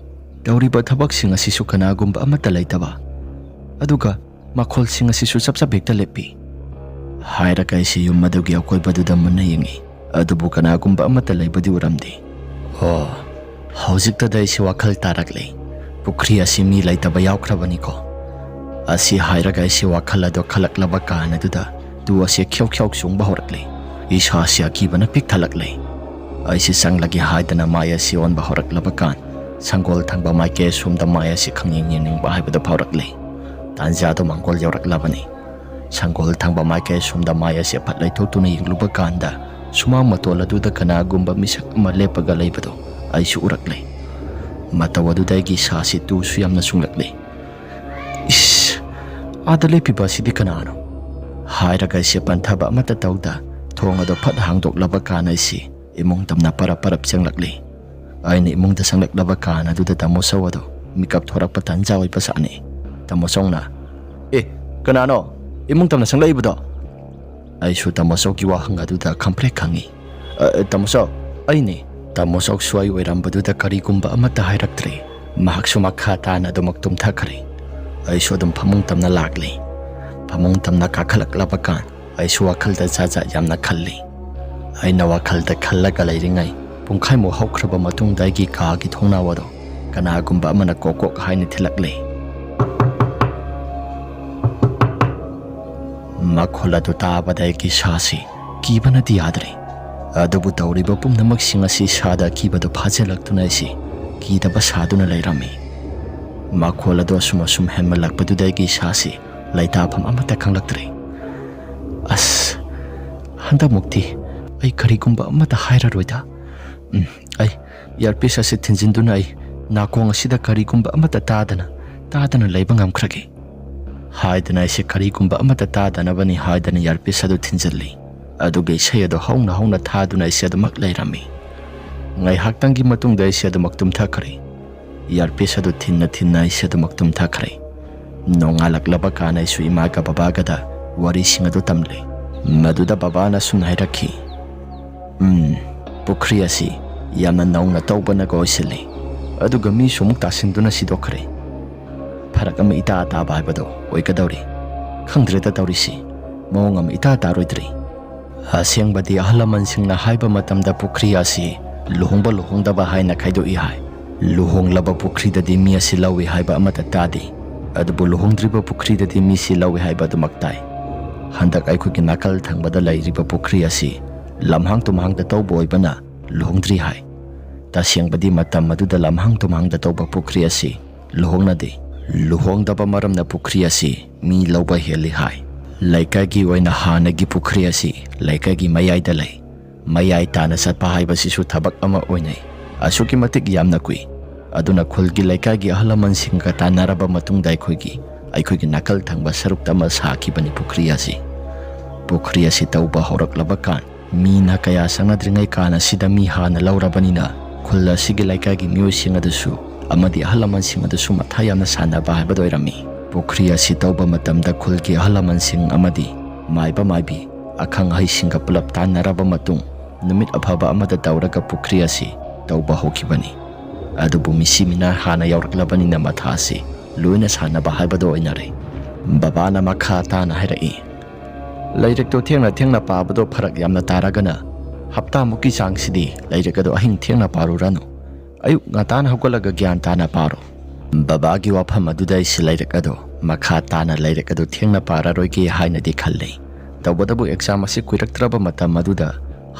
ꯇꯧꯔꯤꯕ ꯊꯕꯛꯁꯤꯡ ꯑꯁꯤꯁꯨ ꯀꯅꯥꯒꯨꯝꯕ ꯑꯃꯠꯇ ꯂꯩꯇꯕ, ꯑꯗꯨꯒ ꯃꯈꯣꯜꯁꯤꯡ ꯑꯁꯤꯁꯨ ꯆꯞ ꯆꯞ ꯍꯦꯛꯇ ꯂꯦꯞꯄꯤ" ꯍꯥꯏꯔꯒ ꯑꯩꯁꯦ ꯌꯨꯝ ꯑꯗꯨꯒꯤ ꯑꯀꯣꯏꯕꯗꯨꯗ ꯃꯨꯟꯅ ꯌꯦꯡꯉꯤ꯫ ꯑꯗꯨꯕꯨ ꯀꯅꯥꯒꯨꯝꯕ ꯑꯃꯠꯇ ꯂꯩꯕꯗꯤ ꯎꯔꯝꯗꯦ꯫ "ꯑꯣ, ꯍꯧꯖꯤꯛꯇꯗ ꯑꯩꯁꯦ ꯋꯥꯈꯜ ꯇꯥꯔꯛꯂꯦ꯫ ꯄꯨꯈ꯭ꯔꯤ ꯑꯁꯤ ꯃꯤ ꯂꯩꯇꯕ ꯌꯥꯎꯈ꯭ꯔꯕꯅꯤꯀꯣ" ꯑꯁꯤ ꯍꯥꯏꯔꯒ ꯑꯩꯁꯦ ꯋꯥꯈꯜ ꯑꯗꯣ ꯈꯜꯂꯛꯂꯕ ꯀꯥꯟ ꯑꯗꯨꯗ ꯇꯨ ꯑꯁꯤ ꯈ꯭ꯌꯧ ꯈ꯭ꯌꯧ ꯆꯣꯡꯕ ꯍꯧꯔꯛꯂꯦ꯫ ꯏꯁꯥꯁꯤ ꯑꯀꯤꯕꯅ ꯄꯤꯛ ꯊꯜꯂꯛꯂꯦ꯫ ꯑꯩꯁꯤ ꯆꯪꯂꯒꯦ ꯍꯥꯏꯗꯅ ꯃꯥꯏ ꯑꯁꯤ ꯑꯣꯟꯕ ꯍꯧꯔꯛꯂꯕ ꯀꯥꯟ, ꯁꯪꯒꯣꯜ ꯊꯪꯕ ꯃꯥꯏꯀꯩ ꯑꯁꯣꯝꯗ ꯃꯥꯏ ꯑꯁꯤ ꯈꯪꯌꯦꯡ ꯌꯦꯡꯅꯤꯡꯕ ꯍꯥꯏꯕꯗꯨ ꯐꯥꯎꯔꯛꯂꯦ꯫ ꯇꯥꯟꯖꯥꯗꯨ ꯃꯥꯡꯒꯣꯜ ꯌꯧꯔꯛꯂꯕꯅꯤ꯫ ꯁꯪꯒꯣꯜ ꯊꯪꯕ ꯃꯥꯏꯀꯩ ꯑꯁꯣꯝꯗ ꯃꯥꯏ ꯑꯁꯤ ꯐꯠ ꯂꯩꯊꯣꯛꯇꯨꯅ ꯌꯦꯡꯂꯨꯕ ꯀꯥꯟꯗ, ꯁꯨꯃꯥꯡ ꯃꯇꯣꯜ ꯑꯗꯨꯗ ꯀꯅꯥꯒꯨꯝꯕ ꯃꯤꯁꯛ ꯑꯃ ꯂꯦꯞꯄꯒ ꯂꯩꯕꯗꯨ ꯑꯩꯁꯨ ꯎꯔꯛꯂꯦ꯫ ꯃꯇꯧ ꯑꯗꯨꯗ ꯑꯩꯒꯤ ꯏꯁꯥꯁꯤ ꯇꯨꯁꯨ ꯌꯥꯝꯅ ꯆꯨꯡꯂꯛꯂꯦ꯫ "ꯏꯁ, ꯑꯥꯗ ꯂꯦꯞꯄꯤꯕ ꯑꯁꯤꯗꯤ ꯀꯅꯥꯅꯣ?" ꯍꯥꯏꯔꯒ ꯑꯩꯁꯦ ꯄꯟꯊꯕ ꯑꯃꯠꯇ ꯇꯧꯗ ꯊꯣꯡ ꯑꯗꯨ ꯐꯠ ꯍꯥꯡꯗꯣꯛꯂꯕ ꯀꯥꯟ ꯑꯩꯁꯤ ꯏꯃꯨꯡ ꯇꯝꯅ ꯄꯔꯞ ꯄꯔꯞ ꯆꯪꯂꯛꯂꯤ꯫ ꯑꯩꯅ ꯏꯃꯨꯡꯗ ꯆꯪꯂꯛꯂꯕ ꯀꯥꯟ ꯑꯗꯨꯗ ꯇꯥꯃꯣ ꯆꯧ ꯑꯗꯨ ꯃꯤꯀꯞ ꯊꯣꯔꯛꯄ ꯇꯥꯟꯖꯥ ꯑꯣꯏꯕ ꯁꯥꯠꯅꯤ꯫ ꯇꯥꯃꯣ ꯆꯧꯅ, "ꯑꯦ, ꯀꯅꯥꯅꯣ ꯏꯃꯨꯡ ꯇꯝꯅ ꯆꯪꯂꯛꯏꯕꯗꯣ?" ꯑꯩꯁꯨ ꯇꯥꯃꯣ ꯆꯧꯒꯤ ꯋꯥꯍꯪ ꯑꯗꯨꯗ ꯈꯪꯄ꯭ꯔꯦꯛ ꯈꯪꯉꯤ꯫ "ꯑ, ꯑ, ꯇꯥꯃꯣ ꯆꯧ, ꯑꯩꯅꯤ꯫" ꯇꯥꯃꯣ ꯆꯧꯁꯨ ꯑꯩ ꯑꯣꯏꯔꯝꯕꯗꯨꯗ ꯀꯔꯤꯒꯨꯝꯕ ꯑꯃꯠꯇ ꯍꯥꯏꯔꯛꯇ꯭ꯔꯦ꯫ ꯃꯍꯥꯛꯁꯨ ꯃꯈꯥ ꯇꯥꯅ ꯑꯗꯨꯃꯛ ꯇꯨꯝꯊꯈ꯭ꯔꯦ꯫ ꯑꯩꯁꯨ ꯑꯗꯨꯝ ꯐꯃꯨꯡ ꯇꯝꯅ ꯂꯥꯛꯂꯤ꯫ ꯐꯃꯨꯡ ꯇꯝꯅ ꯀꯥꯈꯠꯂꯛꯂꯕ ꯀꯥꯟ ꯑꯩꯁꯨ ꯋꯥꯈꯜꯗ ꯖꯥꯠ ꯖꯥꯠ ꯌꯥꯝꯅ ꯈꯜꯂꯤ꯫ ꯑꯩꯅ ꯋꯥꯈꯜꯗ ꯈꯜꯂꯒ ꯂꯩꯔꯤꯉꯩ ꯄꯨꯡꯈꯥꯏꯃꯨꯛ ꯍꯧꯈ꯭ꯔꯕ ꯃꯇꯨꯡꯗ ꯑꯩꯒꯤ ꯀꯥꯒꯤ ꯊꯣꯡꯅꯥꯎ ꯑꯗꯣ ꯀꯅꯥꯒꯨꯝꯕ ꯑꯃꯅ ꯀꯣꯛ ꯀꯣꯛ ꯍꯥꯏꯅ ꯊꯤꯜꯂꯛꯂꯦ꯫ ꯃꯈꯣꯜ ꯑꯗꯨ ꯇꯥꯕꯗ ꯑꯩꯒꯤ ꯏꯁꯥꯁꯤ ꯀꯤꯕꯅꯗꯤ ꯌꯥꯗ꯭ꯔꯦ꯫ ꯑꯗꯨꯕꯨ ꯇꯧꯔꯤꯕ ꯄꯨꯝꯅꯃꯛꯁꯤꯡ ꯑꯁꯤ ꯏꯁꯥꯗ ꯑꯀꯤꯕꯗꯨ ꯐꯥꯖꯤꯜꯂꯛꯇꯨꯅ ꯑꯩꯁꯤ ꯀꯤꯗꯕ ꯁꯥꯗꯨꯅ ꯂꯩꯔꯝꯃꯤ꯫ ꯃꯈꯣꯜ ꯑꯗꯨ ꯑꯁꯨꯝ ꯑꯁꯨꯝ ꯍꯦꯟꯃꯜꯂꯛꯄꯗꯨꯗ ꯑꯩꯒꯤ ꯏꯁꯥꯁꯤ ꯂꯩꯇꯥꯐꯝ ꯑꯃꯠꯇ ꯈꯪꯂꯛꯇ꯭ꯔꯦ꯫ "ꯑꯁ, ꯍꯟꯗꯛꯃꯨꯛꯇꯤ ꯑꯩ ꯀꯔꯤꯒꯨꯝꯕ ꯑꯃꯠꯇ ꯍꯥꯏꯔꯔꯣꯏꯗ꯫ ꯎꯝ, ꯑꯩ ꯏꯌꯥꯔꯄꯤꯁ ꯑꯁꯤ ꯊꯤꯟꯖꯤꯟꯗꯨꯅ ꯑꯩ ꯅꯥꯀꯣꯡ ꯑꯁꯤꯗ ꯀꯔꯤꯒꯨꯝꯕ ꯑꯃꯠꯇ ꯇꯥꯗꯅ, ꯇꯥꯗꯅ ꯂꯩꯕ ꯉꯝꯈ꯭ꯔꯒꯦ" ꯍꯥꯏꯗꯅ ꯑꯩꯁꯦ ꯀꯔꯤꯒꯨꯝꯕ ꯑꯃꯠꯇ ꯇꯥꯗꯅꯕꯅꯤ ꯍꯥꯏꯗꯅ ꯏꯌꯥꯔꯄꯤꯁ ꯑꯗꯨ ꯊꯤꯟꯖꯤꯜꯂꯤ꯫ ꯑꯗꯨꯒ ꯏꯁꯩ ꯑꯗꯨ ꯍꯧꯅ ꯍꯧꯅ ꯊꯥꯗꯨꯅ ꯑꯩꯁꯦ ꯑꯗꯨꯃꯛ ꯂꯩꯔꯝꯃꯤ꯫ ꯉꯥꯏꯍꯥꯛꯇꯪꯒꯤ ꯃꯇꯨꯡꯗ ꯑꯩꯁꯦ ꯑꯗꯨꯃꯛ ꯇꯨꯝꯊꯈ꯭ꯔꯦ꯫ ꯏꯌꯥꯔꯄꯤꯁ ꯑꯗꯨ ꯊꯤꯟꯅ ꯊꯤꯟꯅ ꯑꯩꯁꯦ ꯑꯗꯨꯃꯛ ꯇꯨꯝꯊꯈ꯭ꯔꯦ꯫ ꯅꯣꯡꯉꯥꯜꯂꯛꯂꯕ ꯀꯥꯟꯗ ꯑꯩꯁꯨ ꯏꯃꯥꯒ ꯕꯕꯥꯒꯗ ꯋꯥꯔꯤꯁꯤꯡ ꯑꯗꯨ ꯇꯝꯂꯦ꯫ ꯃꯗꯨꯗ ꯕꯕꯥꯅ ꯁꯨꯝ ꯍꯥꯏꯔꯛꯈꯤ, "ꯎꯝ, ꯄꯨꯈ꯭ꯔꯤ ꯑꯁꯤ ꯌꯥꯝꯅ ꯅꯧꯅ ꯇꯧꯕꯅꯒ ꯑꯣꯏꯁꯤꯜꯂꯤ, ꯑꯗꯨꯒ ꯃꯤꯁꯨ ꯑꯃꯨꯛ ꯇꯥꯁꯤꯟꯗꯨꯅ ꯁꯤꯗꯣꯛꯈ꯭ꯔꯦ꯫ ꯐꯔꯛ ꯑꯃ ꯏꯇꯥ ꯇꯥꯕ ꯍꯥꯏꯕꯗꯣ ꯑꯣꯏꯒꯗꯧꯔꯤ꯫ ꯈꯪꯗ꯭ꯔꯦꯗ ꯇꯧꯔꯤꯁꯤ, ꯃꯑꯣꯡ ꯑꯃ ꯏꯇꯥ ꯇꯥꯔꯣꯏꯗ꯭ꯔꯤ꯫" ꯑꯁꯦꯡꯕꯗꯤ ꯑꯍꯜ ꯂꯃꯟꯁꯤꯡꯅ ꯍꯥꯏꯕ ꯃꯇꯝꯗ ꯄꯨꯈ꯭ꯔꯤ ꯑꯁꯤ ꯂꯨꯍꯣꯡꯕ ꯂꯨꯍꯣꯡꯗꯕ ꯍꯥꯏꯅ ꯈꯥꯏꯗꯣꯛꯏ ꯍꯥꯏ꯫ ꯂꯨꯍꯣꯡꯂꯕ ꯄꯨꯈ꯭ꯔꯤꯗꯗꯤ ꯃꯤ ꯑꯁꯤ ꯂꯧꯏ ꯍꯥꯏꯕ ꯑꯃꯠꯇ ꯇꯥꯗꯦ, ꯑꯗꯨꯕꯨ ꯂꯨꯍꯣꯡꯗ꯭ꯔꯤꯕ ꯄꯨꯈ꯭ꯔꯤꯗꯗꯤ ꯃꯤꯁꯤ ꯂꯧꯏ ꯍꯥꯏꯕ ꯑꯗꯨꯃꯛ ꯇꯥꯏ꯫ ꯍꯟꯗꯛ ꯑꯩꯈꯣꯏꯒꯤ ꯅꯥꯀꯜ ꯊꯪꯕꯗ ꯂꯩꯔꯤꯕ ꯄꯨꯈ꯭ꯔꯤ ꯑꯁꯤ ꯂꯝꯍꯥꯡ ꯇꯨꯝꯍꯥꯡꯗ ꯇꯧꯕ ꯑꯣꯏꯕꯅ ꯂꯨꯍꯣꯡꯗ꯭ꯔꯤ ꯍꯥꯏ꯫ ꯇꯁꯦꯡꯕꯗꯤ ꯃꯇꯝ ꯑꯗꯨꯗ ꯂꯝꯍꯥꯡ ꯇꯨꯝꯍꯥꯡꯗ ꯇꯧꯕ ꯄꯨꯈ꯭ꯔꯤ ꯑꯁꯤ ꯂꯨꯍꯣꯡꯅꯗꯦ꯫ ꯂꯨꯍꯣꯡꯗꯕ ꯃꯔꯝꯅ ꯄꯨꯈ꯭ꯔꯤ ꯑꯁꯤ ꯃꯤ ꯂꯧꯕ ꯍꯦꯜꯂꯤ ꯍꯥꯏ꯫ ꯂꯩꯀꯥꯏꯒꯤ ꯑꯣꯏꯅ ꯍꯥꯟꯅꯒꯤ ꯄꯨꯈ꯭ꯔꯤ ꯑꯁꯤ ꯂꯩꯀꯥꯏꯒꯤ ꯃꯌꯥꯏꯗ ꯂꯩ꯫ ꯃꯌꯥꯏ ꯇꯥꯅ ꯆꯠꯄ ꯍꯥꯏꯕꯁꯤꯁꯨ ꯊꯕꯛ ꯑꯃ ꯑꯣꯏꯅꯩ꯫ ꯑꯁꯨꯛꯀꯤ ꯃꯇꯤꯛ ꯌꯥꯝꯅ ꯀꯨꯏ꯫ ꯑꯗꯨꯅ ꯈꯨꯜꯒꯤ ꯂꯩꯀꯥꯏꯒꯤ ꯑꯍꯜ ꯂꯃꯟꯁꯤꯡꯒ ꯇꯥꯟꯅꯔꯕ ꯃꯇꯨꯡꯗ ꯑꯩꯈꯣꯏꯒꯤ, ꯑꯩꯈꯣꯏꯒꯤ ꯅꯥꯀꯜ ꯊꯪꯕ ꯁꯔꯨꯛꯇ ꯑꯃ ꯁꯥꯈꯤꯕꯅꯤ ꯄꯨꯈ꯭ꯔꯤ ꯑꯁꯤ꯫ ꯄꯨꯈ꯭ꯔꯤ ꯑꯁꯤ ꯇꯧꯕ ꯍꯧꯔꯛꯂꯕ ꯀꯥꯟ, ꯃꯤꯅ ꯀꯌꯥ ꯆꯪꯅꯗ꯭ꯔꯤꯉꯩ ꯀꯥꯟ ꯑꯁꯤꯗ ꯃꯤ ꯍꯥꯟꯅ ꯂꯧꯔꯕꯅꯤꯅ, ꯈꯨꯜ ꯑꯁꯤꯒꯤ ꯂꯩꯀꯥꯏꯒꯤ ꯃꯤꯑꯣꯏꯁꯤꯡ ꯑꯗꯨꯁꯨ ꯑꯃꯗꯤ ꯑꯍꯜ ꯂꯃꯟꯁꯤꯡ ꯑꯗꯨꯁꯨ ꯃꯊꯥ ꯌꯥꯝꯅ ꯁꯥꯟꯅꯕ ꯍꯥꯏꯕꯗꯨ ꯑꯣꯏꯔꯝꯃꯤ꯫ ꯄꯨꯈ꯭ꯔꯤ ꯑꯁꯤ ꯇꯧꯕ ꯃꯇꯝꯗ ꯈꯨꯜꯒꯤ ꯑꯍꯜ ꯂꯃꯟꯁꯤꯡ ꯑꯃꯗꯤ ꯃꯥꯏꯕ ꯃꯥꯏꯕꯤ, ꯑꯈꯪ ꯑꯍꯩꯁꯤꯡꯒ ꯄꯨꯂꯞ ꯇꯥꯟꯅꯔꯕ ꯃꯇꯨꯡ, ꯅꯨꯃꯤꯠ ꯑꯐꯕ ꯑꯃꯗ ꯇꯧꯔꯒ ꯄꯨꯈ꯭ꯔꯤ ꯑꯁꯤ ꯇꯧꯕ ꯍꯧꯈꯤꯕꯅꯤ꯫ ꯑꯗꯨꯕꯨ ꯃꯤꯁꯤ ꯃꯤꯅꯥ ꯍꯥꯟꯅ ꯌꯥꯎꯔꯛꯂꯕꯅꯤꯅ ꯃꯊꯥ ꯑꯁꯤ ꯂꯣꯏꯅ ꯁꯥꯟꯅꯕ ꯍꯥꯏꯕꯗꯨ ꯑꯣꯏꯅꯔꯦ꯫ ꯕꯕꯥꯅ ꯃꯈꯥ ꯇꯥꯅ ꯍꯥꯏꯔꯛꯏ, "ꯂꯥꯏꯔꯤꯛꯇꯣ ꯊꯦꯡꯅ ꯊꯦꯡꯅ ꯄꯥꯕꯗꯣ ꯐꯔꯛ ꯌꯥꯝꯅ ꯇꯥꯔꯒꯅ, ꯍꯞꯇꯥꯃꯨꯛꯀꯤ ꯆꯥꯡꯁꯤꯗꯤ ꯂꯥꯏꯔꯤꯛ ꯑꯗꯣ ꯑꯍꯤꯡ ꯊꯦꯡꯅ ꯄꯥꯔꯨꯔꯅꯨ꯫ ꯑꯌꯨꯛ ꯉꯟꯇꯥꯅ ꯍꯧꯒꯠꯂꯒ ꯒ꯭ꯌꯥꯟ ꯇꯥꯅ ꯄꯥꯔꯣ꯫" ꯕꯕꯥꯒꯤ ꯋꯥꯐꯝ ꯑꯗꯨꯗ ꯑꯩꯁꯤ ꯂꯥꯏꯔꯤꯛ ꯑꯗꯣ, ꯃꯈꯥ ꯇꯥꯅ ꯂꯥꯏꯔꯤꯛ ꯑꯗꯨ ꯊꯦꯡꯅ ꯄꯥꯔꯔꯣꯏꯒꯦ ꯍꯥꯏꯅꯗꯤ ꯈꯜꯂꯤ꯫ ꯇꯧꯕꯇꯕꯨ ꯑꯦꯛꯖꯥꯝ ꯑꯁꯤ ꯀꯨꯏꯔꯛꯇ꯭ꯔꯕ ꯃꯇꯝ ꯑꯗꯨꯗ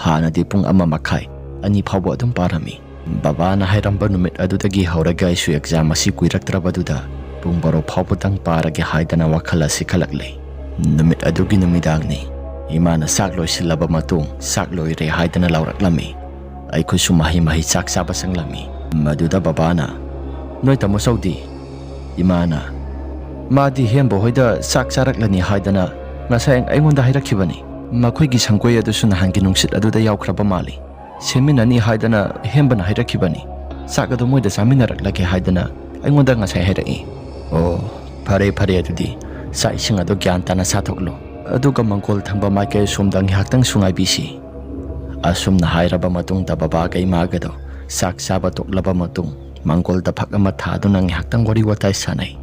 ꯍꯥꯟꯅꯗꯤ ꯄꯨꯡ ꯑꯃ ꯃꯈꯥꯏ, ꯑꯅꯤ ꯐꯥꯎꯕ ꯑꯗꯨꯝ ꯄꯥꯔꯝꯃꯤ꯫ ꯕꯕꯥꯅ ꯍꯥꯏꯔꯝꯕ ꯅꯨꯃꯤꯠ ꯑꯗꯨꯗꯒꯤ ꯍꯧꯔꯒ ꯑꯩꯁꯨ ꯑꯦꯛꯖꯥꯝ ꯑꯁꯤ ꯀꯨꯏꯔꯛꯇ꯭ꯔꯕꯗꯨꯗ ꯄꯨꯡ ꯕꯥꯔꯣ ꯐꯥꯎꯕꯗꯪ ꯄꯥꯔꯒꯦ ꯍꯥꯏꯗꯅ ꯋꯥꯈꯜ ꯑꯁꯤ ꯈꯜꯂꯛꯂꯦ꯫ ꯅꯨꯃꯤꯠ ꯑꯗꯨꯒꯤ ꯅꯨꯃꯤꯗꯥꯡꯅꯤ꯫ ꯏꯃꯥꯅ ꯆꯥꯛ ꯂꯣꯏꯁꯤꯜꯂꯕ ꯃꯇꯨꯡ, "ꯆꯥꯛ ꯂꯣꯏꯔꯦ" ꯍꯥꯏꯗꯅ ꯂꯥꯎꯔꯛꯂꯝꯃꯤ꯫ ꯑꯩꯈꯣꯏꯁꯨ ꯃꯍꯩ ꯃꯍꯩ ꯆꯥꯛ ꯆꯥꯕ ꯆꯪꯂꯝꯃꯤ꯫ ꯃꯗꯨꯗ ꯕꯕꯥꯅ, "ꯅꯣꯏ ꯇꯥꯃꯣ ꯆꯧꯗꯤ?" ꯏꯃꯥꯅ, "ꯃꯥꯗꯤ ꯍꯦꯝꯕ ꯍꯣꯏꯗ ꯆꯥꯛ ꯆꯥꯔꯛꯂꯅꯤ ꯍꯥꯏꯗꯅ ꯉꯁꯥꯏ ꯑꯩꯉꯣꯟꯗ ꯍꯥꯏꯔꯛꯈꯤꯕꯅꯤ꯫ ꯃꯈꯣꯏꯒꯤ ꯁꯪꯒꯣꯏ ꯑꯗꯨꯁꯨ ꯅꯍꯥꯟꯒꯤ ꯅꯨꯡꯁꯤꯠ ꯑꯗꯨꯗ ꯌꯥꯎꯈ꯭ꯔꯕ ꯃꯥꯜꯂꯤ꯫ ꯁꯦꯝꯃꯤꯟꯅꯅꯤ ꯍꯥꯏꯗꯅ ꯍꯦꯝꯕꯅ ꯍꯥꯏꯔꯛꯈꯤꯕꯅꯤ꯫ ꯆꯥꯛ ꯑꯗꯨ ꯃꯣꯏꯗ ꯆꯥꯃꯤꯟꯅꯔꯛꯂꯒꯦ ꯍꯥꯏꯗꯅ ꯑꯩꯉꯣꯟꯗ ꯉꯁꯥꯏ ꯍꯥꯏꯔꯛꯏ꯫" "ꯑꯣ, ꯐꯔꯦ ꯐꯔꯦ, ꯑꯗꯨꯗꯤ ꯆꯥꯛ ꯏꯁꯤꯡ ꯑꯗꯨ ꯒ꯭ꯌꯥꯟ ꯇꯥꯅ ꯆꯥꯊꯣꯛꯂꯣ꯫ ꯑꯗꯨꯒ ꯃꯪꯒꯣꯜ ꯊꯪꯕ ꯃꯥꯏꯀꯩ ꯑꯁꯣꯝꯗ ꯉꯥꯏꯍꯥꯛꯇꯪꯁꯨ ꯉꯥꯏꯕꯤꯁꯤ꯫" ꯑꯁꯨꯝꯅ ꯍꯥꯏꯔꯕ ꯃꯇꯨꯡꯗ ꯕꯕꯥꯒ ꯏꯃꯥꯒꯗꯣ ꯆꯥꯛ ꯆꯥꯕ ꯇꯣꯛꯂꯕ ꯃꯇꯨꯡ ꯃꯪꯒꯣꯜꯗ ꯐꯛ ꯑꯃ ꯊꯥꯗꯨꯅ ꯉꯥꯏꯍꯥꯛꯇꯪ ꯋꯥꯔꯤ ꯋꯥꯇꯥꯏ ꯁꯥꯟꯅꯩ꯫